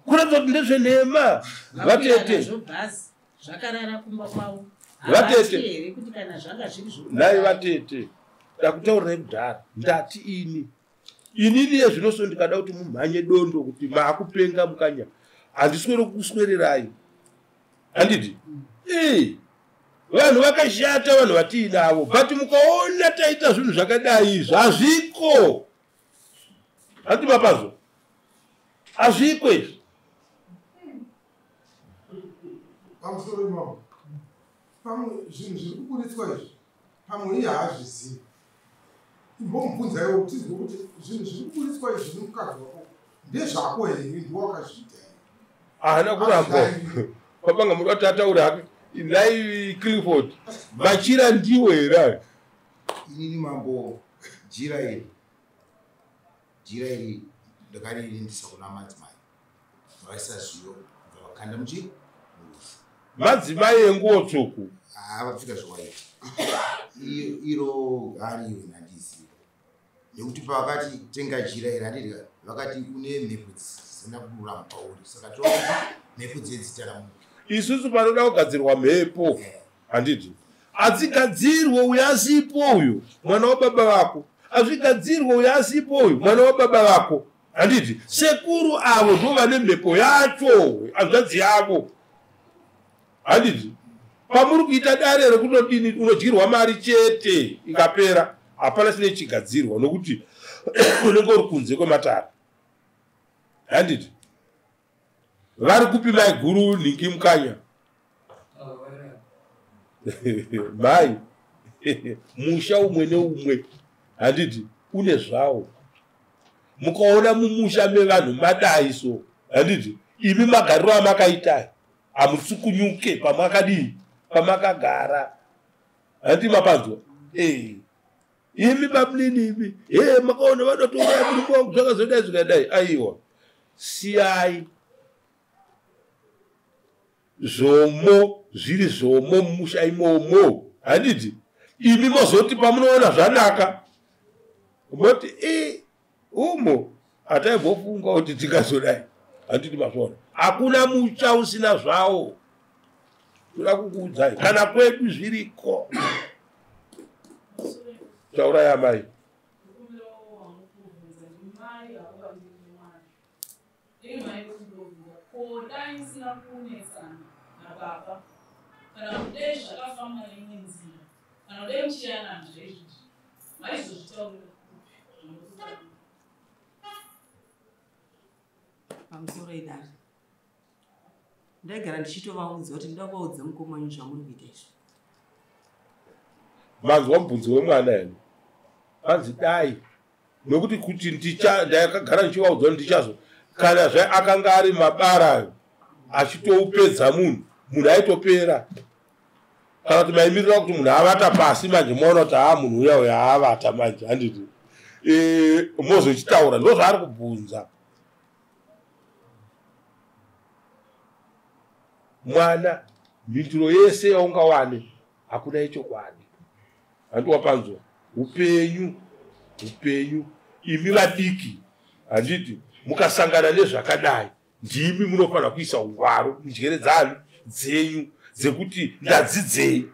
Kuratidza kuti ndezvenhema vatete. Vatete. Nhai vatete, ndakutaurirai kudhara, ndati ini inini yezvinoso ndikada kuti mumhanye dondo kuti maakupenga mukanya, handiswere kukuswererai. Handiti vanhu vakashata, vanhu vatiinavo, but mukaona taita zvinhu zvakadai izvi hazviko. Handiti mapazvo hazviko izvi. Pamusoro imamo pamwe zvinhu zviri kuburitswa izvi pamwe iye haazvizivi. Imbomubvunzaiwo kuti tizwe kuti zvinhu zviri kuburitswa izvi nemukadzi wako ndezvako here, ndiwe wakazviita here? Haana kuramba kwapanga muda kuti ataure hake. Nhai Clifford, machira ndiwo here ayo? Inini mambo, jira iri ndakariendesa kuna madzimai vaisa zviyo vakanda muchi madzimai enguo tsvuku. Vapfeka zvawaita iro hariyo handizivi, nekuti pavakati tenga jira iri handiti vakati une mhepo dzisina kururama pauri, saka toa mhepo dzedzitaramuka. Isusu panoda kugadzirwa mhepo, handiti hadzigadzirwe uyo asipo uyu mwana wababa vako, hazvigadzirwe uyo asipo uyu mwana wababa vako, handiti sekuru avo ndo vane mhepo yacho, hanzvadzi yavo, handiti pamuri kuita dare rekutodini unodyirwa mari chete ikapera, hapana chine chigadzirwa nokuti unenge uri kunze kwematare, handiti vari kupi mai guru nhingi mukanya? Mai musha umwe neumwe handiti une zvawo. Mukaona mumusha mevanhu madai so, handiti imi magariro amakaita hamutsukunyuke pamakadii, pamakagara. Handiti mapanzwa? Imi bamunini imi, makaona vanotouraya murume wangu zvakazodai zvikadai. Aiwa, siyai zvomo zviri zvomo mumusha imomo. Handiti imi mozoti pamunoona zvanaka moti umo hataimbofunga kuti tingazodai. Handiti mazviona? Hakuna musha usina zvawo. Toda kukuudzai kana kwedu zviriko. Taurai amai. Dai musina kunetsana nababa, kana kudai zvakafamba neimwe nzira, kana kudai muchiyanana zvaizvozvi, maizozvitaurira kupi zvamunotaura? Pamusoro idare ndaigara ndichitovaudza kuti ndinoda kuvaudza mukoma wenyu zvamuri kuita izvi. Manzwa mubvunzo wemwana here? Panzi dai nokuti kuti ndakagara ndichivaudza kuti ndichazo kana zva akanga ari mabara ayo achitoupedza munhu, munhu aitopera. Kana kuti maimirira kuti munhu avata pasi manje maona kuti haa munhu uya uya avata manje, handiti mozochitaura. Ndozvaari kubvunza mwana. Mhinduro yese yaungawane hakuna yechokwadi. Handiti wapanzwa? Upenyu, upenyu. Imi vadiki, handiti mukasangana nezvakadai ndimi munofanira kuisa ungwaro munjere dzanu dzenyu dzekuti ndadzidzei.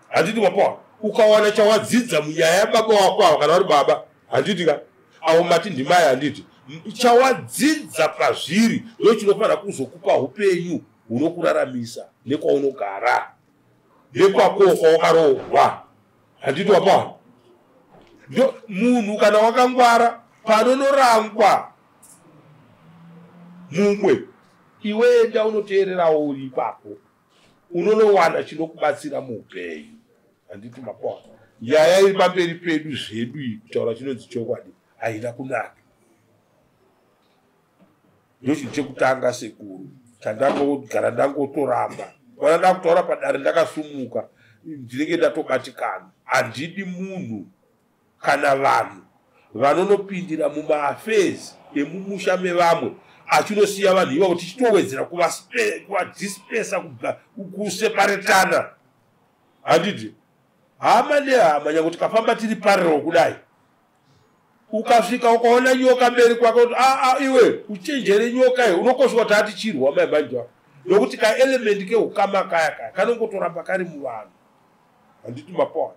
Handiti mapawa? Ukawana chawadzidza munyaya yababa wako ava, kana vari baba, handiti ka avo mati ndimai, handiti chawadzidza pazviri ndo chinofanira kuzokupa upenyu hunokuraramisa nekwaunogara nekwako kwawakaroorwa. Handiti wapawa? Ndo munhu kana wakangwara panonorangwa mumwe, iwe enda unoteererawo uri ipapo, unonowana chinokubatsira muupenyu. Handiti mapawa? Nyaya iri pamberi pedu zvedu iyi, kutaura chinonzi chokwadi, haina kunaka. Ndochinhu chekutanga sekuru chandangogara ndangotoramba. Kana ndakutaura padare ndakasumuka, ndinenge ndatobatikana. Handidi munhu kana vanhu vanonopindira mumaafezi emumusha mevamwe achinosiya vanhu ivavo, tichitowedzera kuvadispesa, kuseparetana. Handiti hama nehama, nyange tikafamba tiri parero kudai, ukasvika ukaona nyoka mberi kwako kuti iwe uchenjere nyoka iyi, unokoshwa kuti atichirwa mai manje wako, nokuti kaelement keukama kaya kaya kanongotoramba kari muvanhu. Handiti mapoa?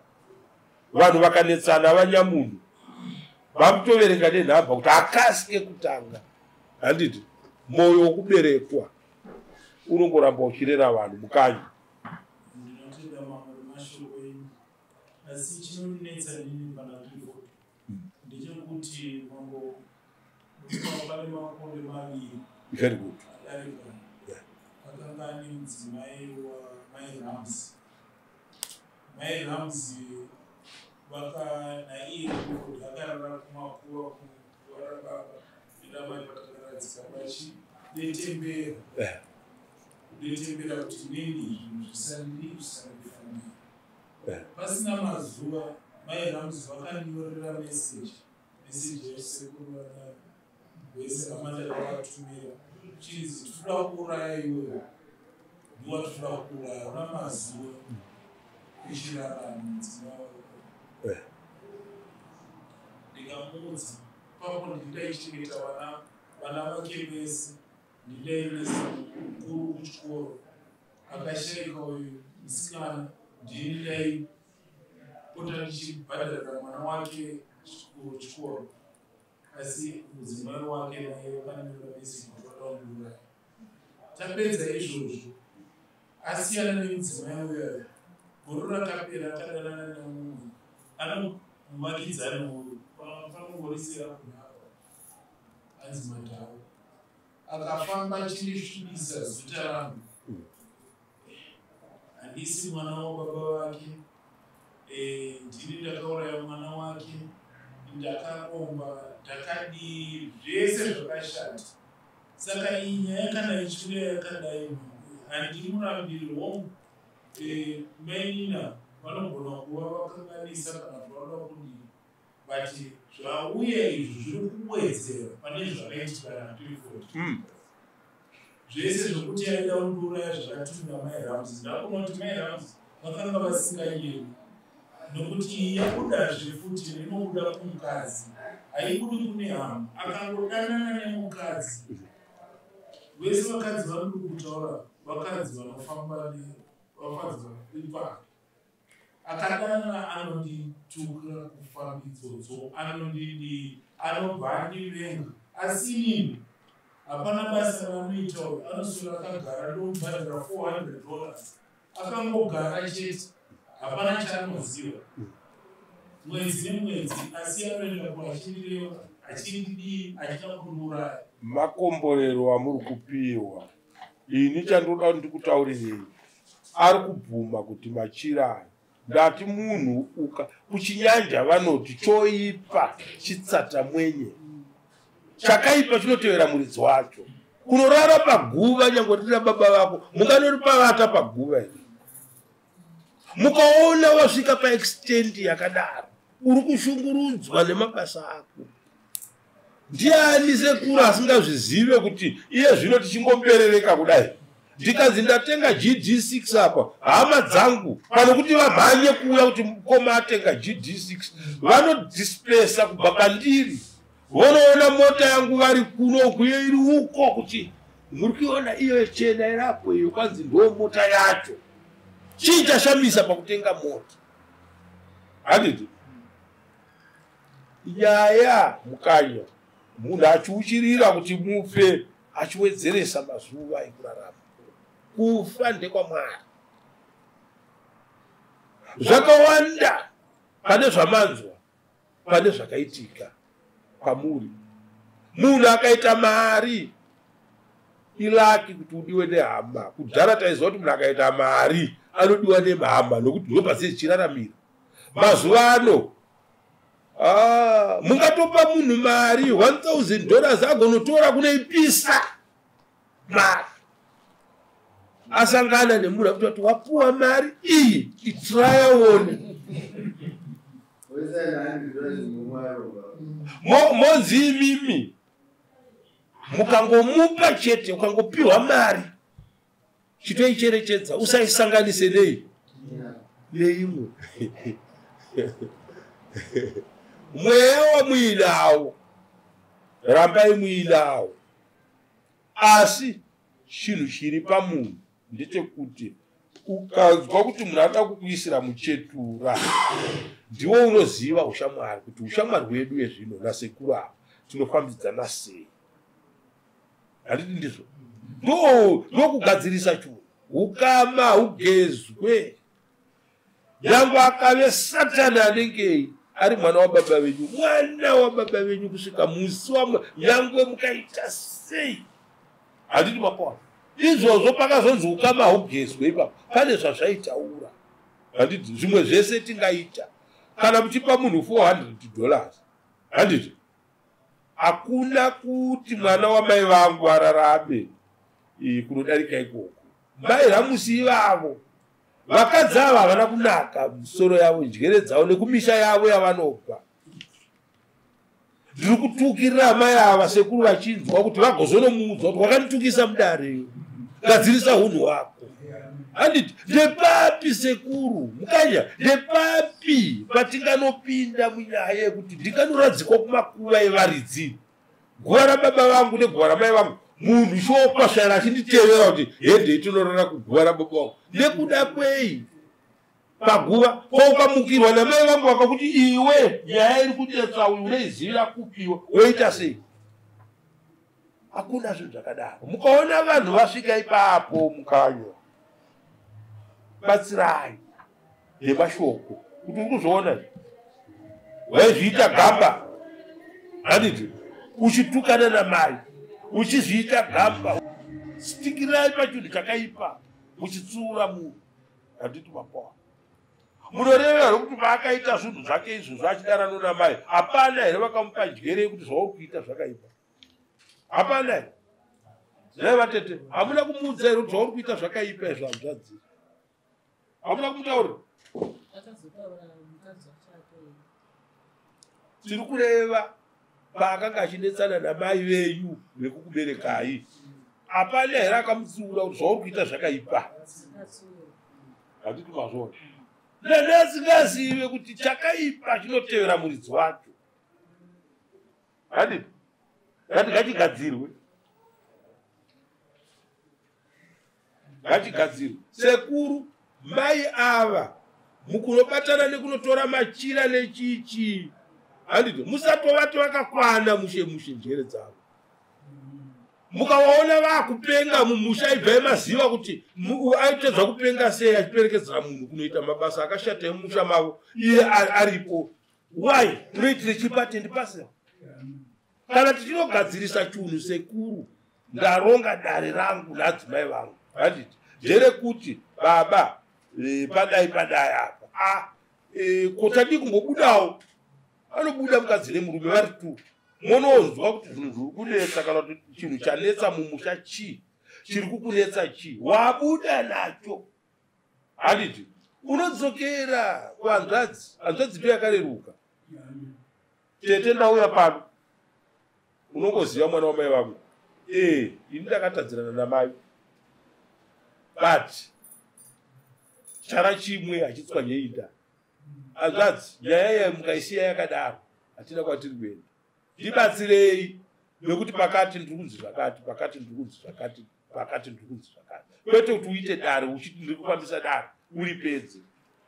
Vanhu vakanetsana vanyamunhu vakutoverenga nenhamba kuti akasike kutanga. Handiti moyo wokuberekwa unongoramba uchirera vanhu mukanyi. Ndinotenda mamwe mashoko enyu, asi chinonetsa nini pana Clifford ndechekuti mambo pane makore maviri Very good. adarika akanga ane mudzimai wamai Rams. Mai Rams naiye Clifford akarara kumakuva kuva rababa neramai patakaradzika vachidetembera kudetembera kuti nini zvinhu zvisandii zvisandifambira. Pasina mazuva mai Rams vakanyorera meseji yasekuru vana vese vamandakavatumira chinzi tinoda kuuraya iwewe, ndiwa tinoda kuuraya una mazuva ichirarama mudzimai wako. Ndikamuudza ipapo ndindaichengeta vana vake vese, ndindaendesa mukuru kuchikoro, akashaika uyu musikana, ndini ndaipota ndichibhadharira mwana wake kuchikoro, asi mudzimai wake naye vakanyora meseji kuti vada kundiuraya. Tapedza izvozvo, asiyana nemudzimai uyayo, gore rakapera akadanana nemumwe anomuvakidzani uyu panongorisira kunapa anzi Madhau, akafamba achindisvibisa zita rangu. Handisi mwana wababa vake, ndini ndakauraya mwana wake, ndakaromba, ndakadii. Zvese zvakashata. Saka iyi nyaya kana ichiuya yakadai, handimurambiri hongu. Mainina vanogona kuva vakanganisa kana kuti vanoda kudii, but zvauya izvi zviri kuwedzera pane zvakaitika naClifford. Zvese zvokuti aida kundiuraya zvakatumira Mai Rams, ndakuona kuti Mai Rams vakanga vasinganyeri, nokuti iyi yabudazve futi rinobuda kumukadzi, haibudi kune hama. Akangodanana nemukadzi, vese vakadzi vari kutaura, vakadzi vanofamba nevakadzi ipapa, akadanana anondituka kufambidzodzo, anondidii, anobva andivenga. Asi inini hapana basa raanoita uyu, anoswera akagara, ndomubhadhara $400, akangogara chete, hapana chaanoziva mwedzi nemwedzi, asi anoenda kuachindireva, achindidii, achida kundiuraya. Makomborero amuri kupiwa, ini chandoda kuti ndikutaurirei, ari kubvuma kuti machira aya, ndati munhu uka kuchinyanja vanoti choipa chitsata mwenye, chakaipa chinotevera muridzi wacho. Kunorara paguva nyange rira baba vako, munganoripavata paguva here? Mukaona wasvika paextendi yakadaro, uri kushungurudzwa nemabasa ako. Ndiani sekuru asingazvizive kuti iye zvino tichingomberereka kudai, ndikanzi ndatenga GD6 apa, hama dzangu pano kuti vamhanye kuuya kuti mukoma atenga GD6, vanodhispesa kubva pandiri, vonoona mota yangu vari kuno kuyo iri uko, kuti muri kuiona iyo chena irapo iyo, kwanzi ndo mota yacho. Chii chashamisa pakutenga mota? Handiti nyaya mukanya munhu achiuchirira kuti mufe, achiwedzeresa mazuva ekurarama. Kufa ndekwaMwari. Zvakawanda pane zvamanzwa, pane zvakaitika kwamuri. Munhu akaita mari ilaki kuti udiwe nehama. Kudhara taiziva kuti munhu akaita mari anodiwa nemhama, nokuti ndopasi ichiraramira. Mazuva ano mungatopa munhu mari $1000 agonotora kunoipisa mari, asangana nemunhu akuti wapuwa mari iyi, itrayaone monzi imimi mukangomupa chete, ukangopiwa mari chitoicherechedza, usaisanganise nei neimwe. Mweya wamuinawo rambai muinawo, asi chinhu chiri pamunhu ndechekuti ukanzwa kuti munhu anoda kukuisira muchetura, ndiwo unoziva ushamwari, kuti ushamwari hwedu yezvino nasekuru ava tinofambidzana sei. Handiti ndizvo? Ndokugadzirisa chunhu, ukama hugezwe. Nyangwe akave Satani anengei ari mwana wababa venyu, mwana wababa venyu kusvika musi wamwe, nyangwe mukaita sei. Handiti mapoa izvozvo pakazonzi ukama hugezwe ipapo, pane zvazvaitaura. Handiti zvimwe zvese tingaita. Kana muchipa munhu $400, handiti hakuna kuti mwana wamai vangu ararame kunodarika ikoko. Mai Ramusi ivavo vakadzi ava havana kunaka misoro yavo, njere dzavo nekumisha yavo yavanobva. Ndiri kutukirira amai ava sekuru vachinzwa kuti vagozonomuudza kuti wakanditukisa mudare, gadzirisa hunhu hwako. Handiti ndepapi sekuru mukanya, ndepapi patinganopinda munyaya yekuti ndinganoradzikwa kumakuva evaridzi, guva rababa vangu neguva ramai vangu, munhu shokwasvara achinditevera kuti hende itinorara kuguva rababa vangu nekuda kwei? Paguva poukamukirwa namai vangu vakakuti iwe nyaya iri kunetsa uyu unoizivira kupiwa, woita sei? Hakuna zvinhu zvakadaro. Mukaona vanhu vasvika ipapo mukanywa, batsirai nemashoko kuti uri kuzviona waizviita gamba, handiti uchitukana namai uchizviita gamba, sitikirai pachinhu chakaipa muchitsiura munhu. Handiti mapoa. Munoreva here kuti paakaita zvinhu zvake izvozvo achidarano namai, hapana here vakamupa njere yekuti zvauri kuita zvakaipa? Hapana here? Nhai vatete, hamuna kumuudza here kuti zvauri kuita zvakaipa izvo hanzvadzi? Hamuna kumutaurira? Tiri kureva paakanga achinetsana namai venyu vekukuberekai, hapana here akamutsiura kuti zvauri kuita zvakaipa? Handiti mazvona? Nani asingazive kuti chakaipa chinotevera muridzi wacho. Handiti? Ngati ngachigadzirwe. Ngachigadzirwe. Sekuru, mai ava mukunobatana nekunotora machira nechichi. Handiti? Musatovati vakakwana mushe mushe njere dzavo. Mukawaona vakupenga mumusha ibvai maziva kuti aitedza kupenga sei achiperekedzera munhu kunoita mabasa akashata emumusha mavo iye aripo. Why? Tinoitire chipatendi pasi. Kana tichinogadzirisa chunhu sekuru, ndaronga dare rangu nadzimai vangu. Handiti? Nderekuti baba padai padai apa. Ko tadii kumbobudawo? Anobuda mukadzi nemurume vari two. Munonzwa kuti zvinhu zviri kunetsa kana kuti chinhu chanetsa mumusha chii, chiri kukunetsa chii, wabuda nacho. Handiti? Unodzokera kuhanzvadzi, hanzvadzi ndiyo yakareruka. Tete ndauya pano, unongoziva mwana wamai vangu. Ini ndakatadzirana namai, but chara chimwe hachitswanye inda. Hanzvadzi, nyaya iya mukaisiya yakadaro, hatina kwatiri kuenda. Ndibatsirei nekuti pakati ndiri kunzi zvakati, pakati ndiri kunzi zvakati, pakati ndiri kunzi zvakati. Kwete kuti uite dare uchiti ndiri kufambisa dare uripedze.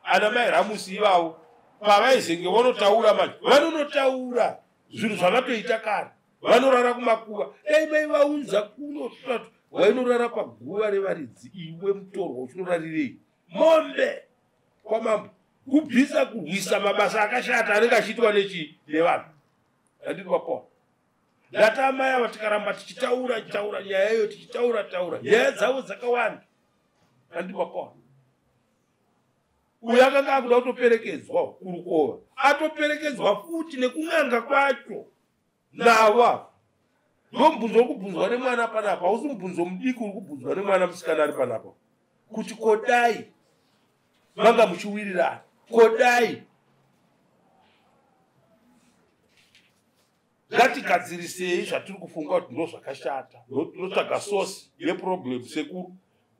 Ana mai Ramusi ivavo pavaizenge vanotaura manje, vanonotaura zvinhu zvavatoita kare. Vanorara kumakuva. Dai mai vaunza kuno tutatu, wainorara paguva revaridzi iwe mutorwa uchinorarirei? Mombe kwamambo. Kubvisa kurwisa mabasa akashata anenge achiitwa nechi nevanhu. Handiti mapoa. Ndati amai ava tikaramba tichitaura taura nyaya iyo tichitaura taura nyaya dzavo dzakawanda. Handiti mapoa. Uyu akanga akuda kutoperekedzwa kurukova, atoperekedzwa futi nekun'anga kwacho. Nava ndomubvunzo uri kubvunzwa nemwana panapa, hausi mubvunzo mudiki uri kubvunzwa nemwana musikana ari panapa, kuti kodai vanga muchiwirirana, kodai ngatigadzirisei zvatiri kufunga kuti ndo zvakashata, tinotsvaga source yeproblem sekuru.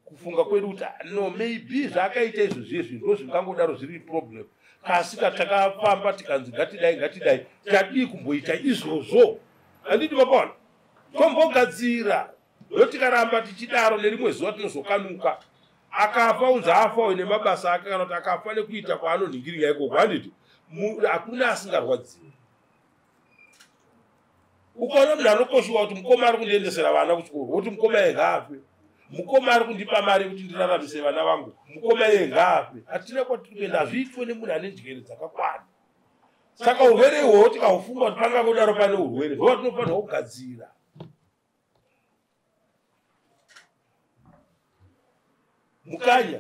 Kufunga kwedu kuti no, maybe zvaakaita izvo zvezvi ndo zvingangodaro zviri problem, kasi katakafamba tikanzi ngatidai ngatidai, tadii kumboita izvozvo? Handiti mapaona? Tombogadzira ndotikaramba tichidaro, nerimwe zuva tinozokanuka. Akafa unzi afa uyu nemabasa ake, kana kuti akafa nekuita kwaanonhingirira ikoko. Handiti hakuna asingarwadziwi. Ukaona munhu anokoshiwa kuti mukoma ari kundiendesera vana kuchikoro, woti mukoma iye ngaafe. Mukoma ari kundipa mari yekuti ndiraramise vana vangu, mukoma iye ngaafe. Hatina kwatiri kuenda, hazviitwe nemunhu ane njere dzakakwana. Saka urwere ihwohwo tikahufunga kuti pangangodaro pane urwere, ndo watinofanirwa kugadzira. Mukanya,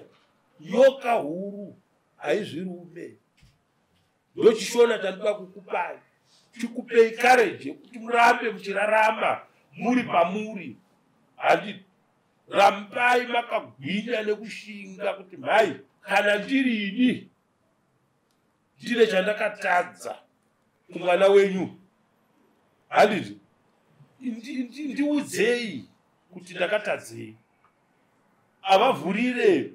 nyoka huru haizvirume. Ndochishona chandinoda kukupai, chikupei courage yekuti murambe muchirarama muri pamuri. Handiti rambai makagwinya nekushinga kuti mhai, kana ndiri ini ndine chandakatadza kumwana wenyu, handiti ndiudzei kuti ndakatadzei. Avavhurire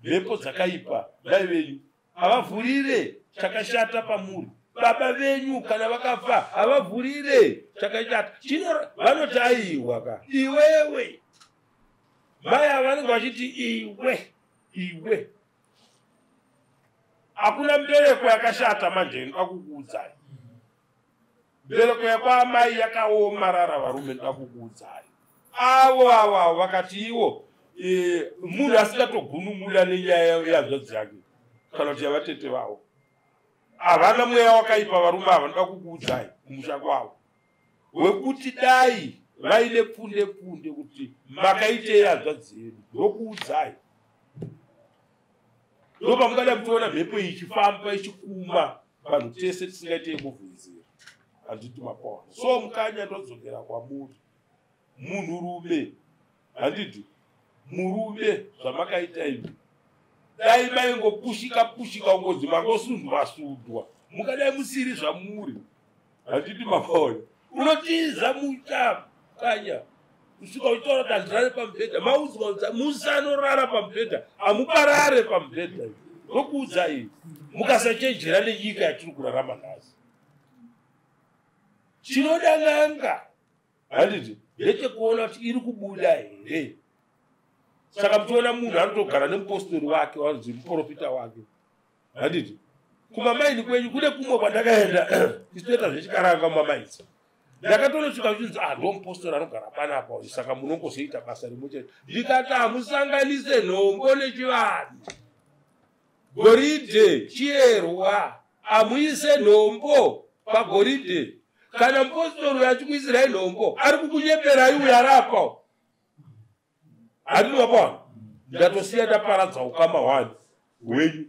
mhepo dzakaipa mai venyu, avavhurire chakashata pamuri. Baba venyu kana vakafa avavhurire chakashata. Chino vanoti aiwa ka iwewe. Mai ava vanenge vachiti iwe iwe. Hakuna mbereko yakashata manje, ndinoda kukuudzai. Mbereko yakwaamai yakaomarara varume, ndinoda kukuudzai. Avo avo avo vakati ivo munhu asingatogunun'una nenyaya yehanzvadzi yake kana kuti yavatete vavo. Havana mweya wakaipa varume ava, ndinoda kukuudzai kumusha kwavo. Wekuti dai vaine pfunde pfunde kuti makaitei hanzvadzi yedu, ndokuudzai. Ndopamungada muchiona mhepo iyi ichifamba ichikuma vanhu tese tisingaite yekuvhunzira. Handiti mapaona? So mukanya ndodzokera kwamuri. Munhurume, handiti murume zvamakaita imi, dai maingopushika pushika ungonzi mangosundwa sundwa, mukadai musiri zvamuri. Handiti mapaona? Unotiza mucha kanya kusvika uchitaura kuti handirare pamubhedha. Maudzwa kuti musanorara pamubhedha, hamuparare pamubhedha. Ndokuudza iyi, mukasachenjera nenyika yatiri kurarama nhasi, chinoda n'anga, handiti, ndechekuona kuti iri kubuda here. Saka muchiona munhu anotogara nemupostori wake, wanzi muprofita wake, handiti? Kumamaini kwenyu kune kumwe kwandakaenda tichitoita zvechikaranga mumamaini, ndakatonosvika uchinzi, ah, ndo mupostori anogara panapa, saka munongozoita basa rimwe chete. Ndikati hamusanganise nhombo nechivanhu, goridhe chiyerwa, hamuise nhombo pagoridhe. Kana mupostori uyo achikuisirai nhombo, ari kukunyeperai uyo ari apa. Handiti mapaona? Ndatosiya ndaparadza ukama hwani hwenyu,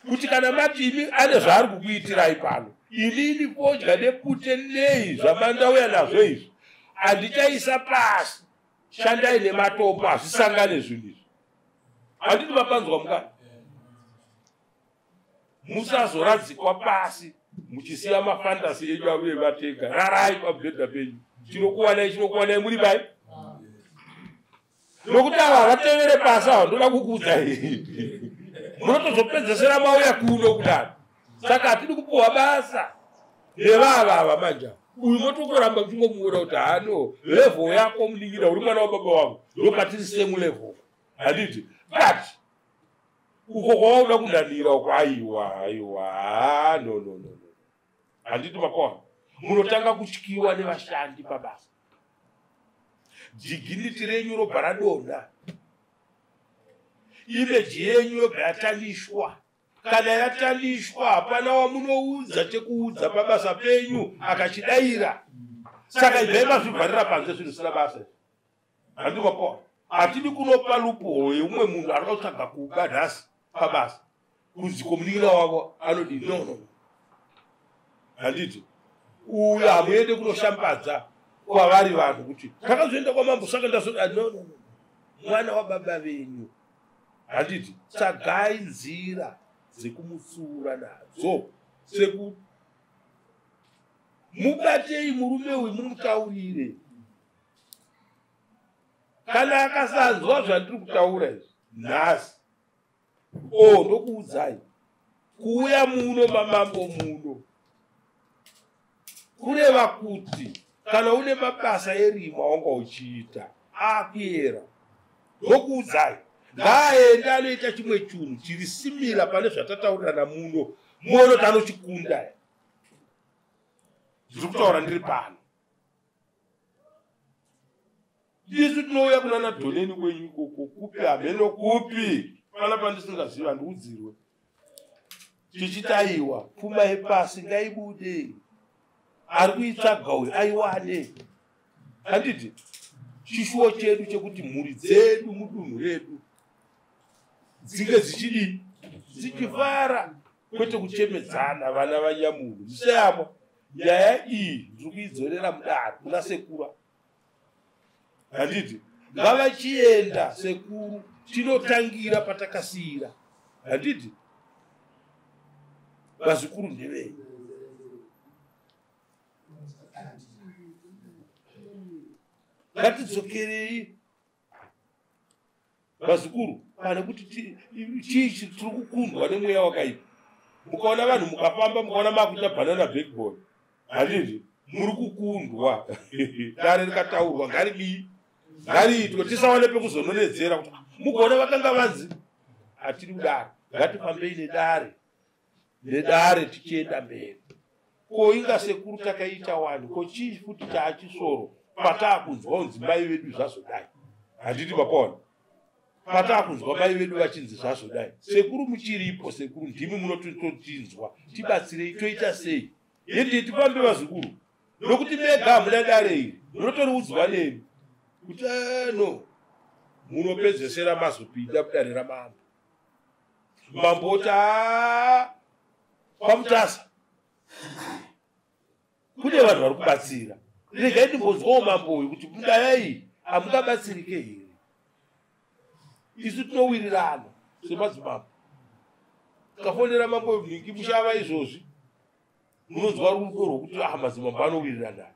kuti kana mati imi ane zvaari kukuitirai pano, inini fodya nepute nei zvamandauya nazvo izvi handichaisa pasi. Shandai nematombo, hazvisangane zvinhu izvi. Handiti mapanzwa mukana? Musazoradzikwa pasi muchisiya mafantasi enyu avuye vatega. Rarai pamubhedha penyu, chinokuwanai chinokuwanai muri bai, nokuti ava havatevere pasi ava. Ndoda kukuudzai, munotozopedzesera mauya kuno kudaro. Saka hatidi kupuhwa basa nevava ava. Manje uyu motokoramba muchingomuona kuti hano level yako muningira, uri mwana wababa wangu, ndopatiri same level, handiti? But uko kwauda kunanira uko, aiwa, aiwa, no, no, no, no. Handiti mapaona? Munotanga kutyiwa nevashandi pabasa, dignity renyu robva radonha, image yenyu yobva yatanishwa. Kana yatanishwa, hapana wamunoudza chekuudza pabasa penyu akachidayira. Saka ibvai mazvivharira panze zvinhu zvisina basa. Handiti mapaona? Hatidi kunopa loophole yeumwe munhu anoda kutsvaga kuba nhasi pabasa, kunzi komunin'ina wavo anodii. No, no, handiti uyo hamuende kunoshambadza kwavari vanhu kuti takazoenda kwamambo, saka ndazoda. No, no, no, mwana wababa venyu, handiti? Tsvagai nzira dzekumutsiura nadzo, seku mubatei murume uyu, mumutaurire. Kana akasanzwa zvandiri kutaura izvi nhasi, o ndokuudzai, kuuya muno mamambo muno kureva kuti kana une mabasa erima wanga uchiita akuyera. Ndokuudzai, ngaaende anoita chimwe chinhu chiri similar pane zvatataurirana muno, muone kuti anochikunda. Ndiri kutaura ndiri pano. Isu tinouya kuna nadhoneni kwenyu ikoko, kupi, hameno kupi, pana pandisingazivi, handiudzirwe, tichitaiwa pfuma yepasi ngaibude, ari kuitsvaga uyu aiwane, handiti? Chishuwo chedu chekuti mhuri dzedu mudunhu redu dzinge dzichidii, dzichifara, kwete kuchemedzana vana vanyamunhu. Musayamwa nyaya iyi, ndiri kuidzorera mudare kuna sekura, handiti? Ngavachienda sekuru, tinotangira patakasiyira, handiti? Vazukuru ndevei? Ngatidzokerei vazukuru, pane kuti chii tiri kukundwa nemweya wakaipa. Mukaona vanhu mukafamba, mukaona makuita banana backbone, handiti muri kukundwa? Dare rikataurwa ngaridii, ngariitwe, tisawane pekuzononedzera kuti mugoona vakanga vanzi hatiri kudaro. Ngatifambei nedare, nedare tichienda mberi. Ko inga sekuru takaita wani, ko chii futi chaachisoro pataakunzwa kunzi mai vedu zvazodai? Handiti mapaona? Pataakunzwa mai vedu vachinzi zvazodai, sekuru muchiripo, sekuru ndimi munototinzwa, tibatsirei, toita sei? Yendii tifambe vazukuru, nokuti mega hamuna dare iri, munotoriudzwa nemi kuti no, munopedzesera mazopinda mudare ramambo. Mambo oti aa kwaMutasa kune vanhu vari kubatsira, regai ndimbonzwawo mambo uyu kuti nyaya iyi hamungabatsirike here. Isu tinowirirana semadzimambo. Tikafonera mambo nhingi mushava izvozvi, munonzwa rudo rwokuti ah, madzimambo anowirirana.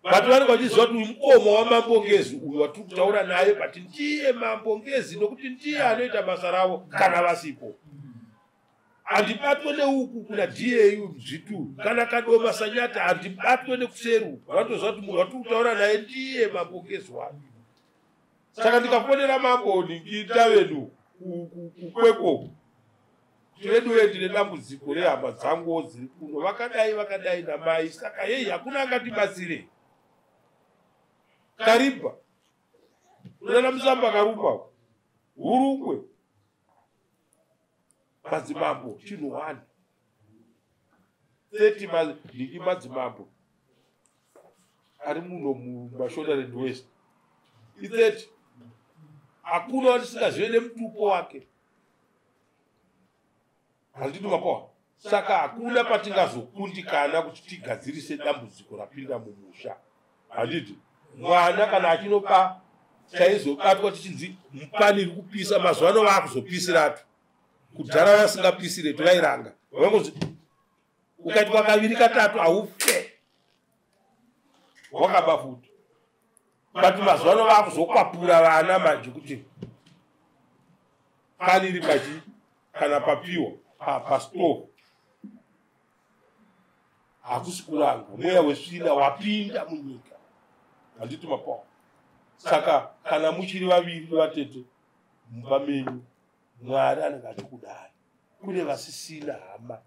But vanenge vachiziva kuti uyu mukoma wamambo Ngezi uyu watiri kutaura naye, but ndiye mambo Ngezi nokuti ndiye anoita basa ravo kana vasipo. Handibatwe neuku kuna DA Dzvitu kana Kadoma Sanyata, handibatwe nekuseru. Vanotoziva kuti munhu watiri kutaura naye ndiye mambo Ngezi wacho. Saka ndikafonera mambo nhingi Ndavenu kuKwekwo kuti vedu ndine dambudziko rehama dzanguwo dziri kuno, vakadai vakadai namai, saka hei hakuna angatibatsire. Karibha kunana Musamba Karumba Hurungwe madzimambo chinhu 1 30 nhingi madzimambo ari muno muMashonaland West i30, hakuna watisingazive nemutupo wake, handiti mapawa? Saka hakuna patingazokundikana kuti tigadzirise dambudziko rapinda mumusha, handiti? Mwana kana achinoba, chaizobatwa tichinzi mupani iri kupisa. Mazuva ano vaakuzopisiratu, kudhara vasingapisiretu, vairanga vangozi ukaitwa kaviri katatu haufe wakaba futi. But mazuva ano vaakuzokwapura vana manje kuti pani iri pachi kana papiwa pastove, hakusi kuranga, mweya wesvina wapinda munyika, handiti mapawa? Saka kana muchiri vaviri vatete mumba menyu, Mwari anenge achikudai. Kune vasisina hama,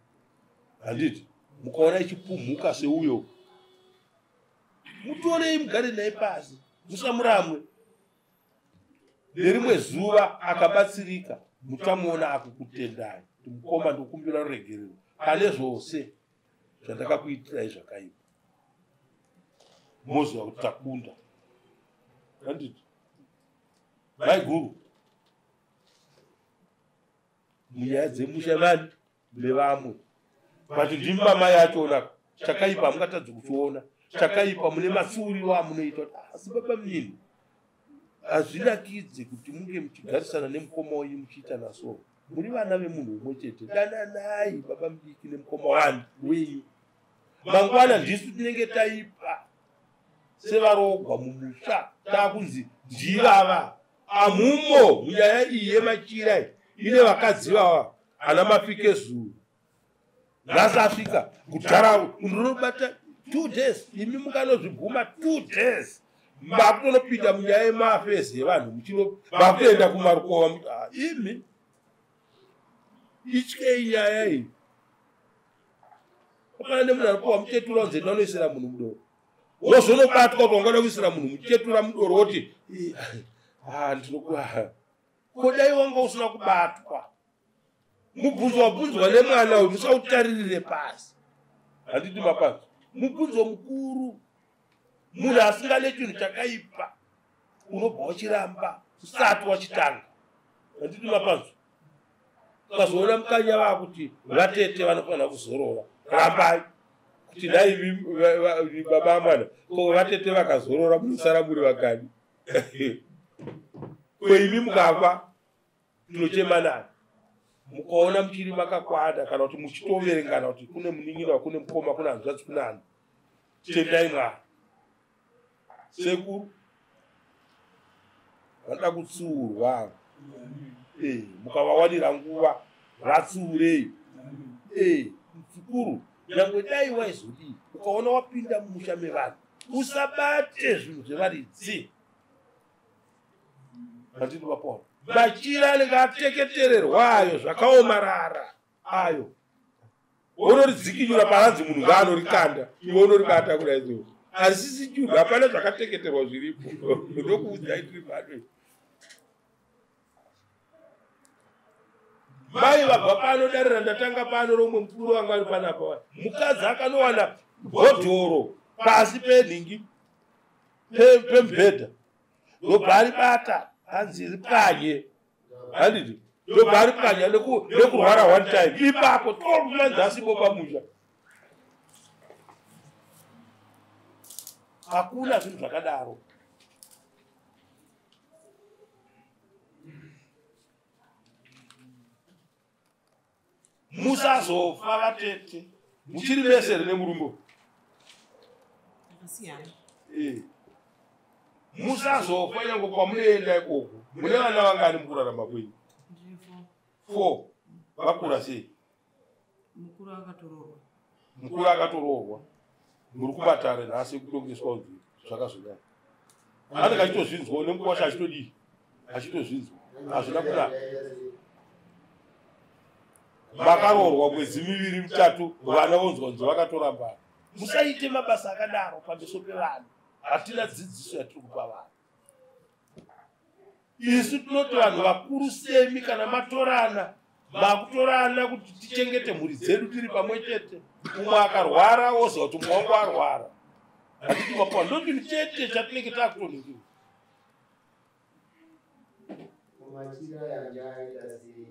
handiti? Mukaona ichipumhuka seuyo, mutorei mugare naye pasi, musamuramwe. Nerimwe zuva akabatsirika, muchamuona akukutendai kuti mukoma, ndokumbira ruregerero pane zvose zvandakakuitirai zvakaipa. Moziva kuti takunda, handiti? Maiguru, munyaya dzemusha vani nevamwe, but ndimi mamai achona. Chakaipa hamungatadzi kuchiona chakaipa, mune matsiuriro amunoita kuti asi baba munini, hazvinakidzi kuti munge muchigarisana nemukoma wenyu muchiita naso. Muri vana vemunhu umwe chete, dananai baba mudiki nemukoma wani wenyu. Mangwana ndisu tinenge taipa sevarogwa mumusha, taakunzi ndivava amumo munyaya iyi yemachira iyi ine vakadzi vava ana mafike zuru nhasi asvika kudhara ndinobata 2 days, imi mukanozvibvuma 2 days makutonopinda munyaya yemafezi yevanhu, muchino makutoenda kumarukova. Ah, imi ityei nyaya iyi. Apana nemunhu anopiwa muchetura unzi ndanoisira munhu mudoro, wozonobatwa kuti wangada kuisira munhu muchetura mudoro, woti ndinokuwa kodai wanga usina kubatwa. Mubvunzo wabvunzwa nemwana uyu musautaririre pasi, handiti mapanzo? Mubvunzo mukuru, munhu asingade chinhu chakaipa unobva wachiramba usati wachitanga, handiti mapanzo? Ukazoona mukanya vakuti vatete vanofanira kuzorora, rambai kuti dai baba mwana ko vatete vakazorora munosara muri vakani? Kweimi mukafa tinochema nani? Mukaona muchiri makakwana kana kuti muchitoverengana kuti kune munin'ina, kune mukoma, kune hanzvadzi, kune ani, tendai Mwari. Sekuru vanoda kutsiurwa, mukavawanira nguva vatsiurei. Mukuru, nyangwe dai waizodii, ukaona wapinda mumusha mevanhu usabate zvinhu zvevaridzi, handiti vapona? Machira anenge ateketererwa ayo zvakaomarara ayo, unoridzikinyura paranzi munhu ngaanorikanda, iwe unoribata kudai so, asisi chinhu, hapana zvakateketerwa zviripo. Ndokuudzai tiri pano. Mai vabva pano darira ndatanga pano romwe mukuru wanga ari panapa, mukadzi akanowana bhodhoro pasi penhingi pemubhedha, ndobva aribata, hanzi ripwanye, handiti? Ndobva ari pwanya nekurwara one time ipapo 12 months asipo pamusha. Hakuna zvinhu zvakadaro. Musazofa vatete muchiri vese here nemurume? Akasiyana. Musazofa nyange kwamunoenda ikoko. Mune vana vangani mukurarama kwenyu? Ndine 4. 4. Vakura sei? Mukuru akatoroorwa. Mukuru akatoroorwa. Muri kubatare nhasi kutongeswa kunzi zvakazodai. Anenge achitozvinzwa nemukwasha achitodii? Achitozvinzwa. Hazvina kunaka. Makaroorwa mwedzi miviri mitatu vana vonzwa kunzi vakatorambana. Musaite mabasa akadaro pameso pevanhu. Hatina dzidziso yatiri kupa vanhu. Isu tinoti vanhu vakuru semi kana matorana, makutorana kuti tichengete mhuri dzedu tiri pamwe chete. Umwe akarwara woziva kuti umwe wangu arwara. Hatiti mapuwa ndo chinhu chete chatinenge takutoningira. Machira yanga aita sei?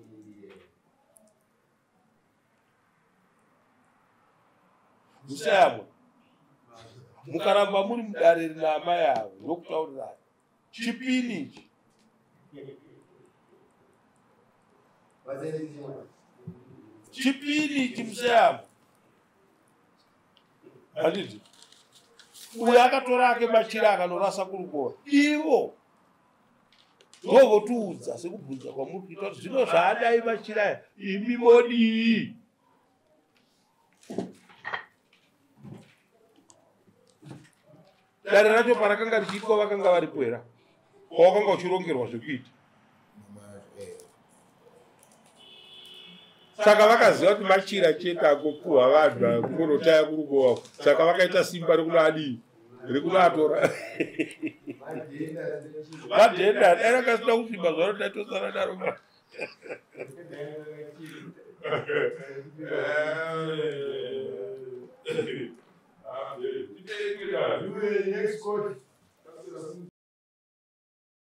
Musayamwa. Mukaramba muri mudare rina amai avo ndokutaurirai. Chipini ichi. Chipini ichi musayamwa. Handiti? Uyo akatora ake machira akanorasa kurukova. Ivo ndovotiudza sekubvunza kwamuri kuita kuti zvino zvaadai machira aya imi modii? Dare racho parakanga richiitwa vakanga varipo here? Pawakanga uchirongerwa zvekuita. Saka vakaziva kuti machira chete agopuhwa vanhu kunotaya kurukova. Saka vakaita simba rekunoadii? Rekunoatora. Madhenda dai rakasina kusviba zvaro taitosara naro. Next court.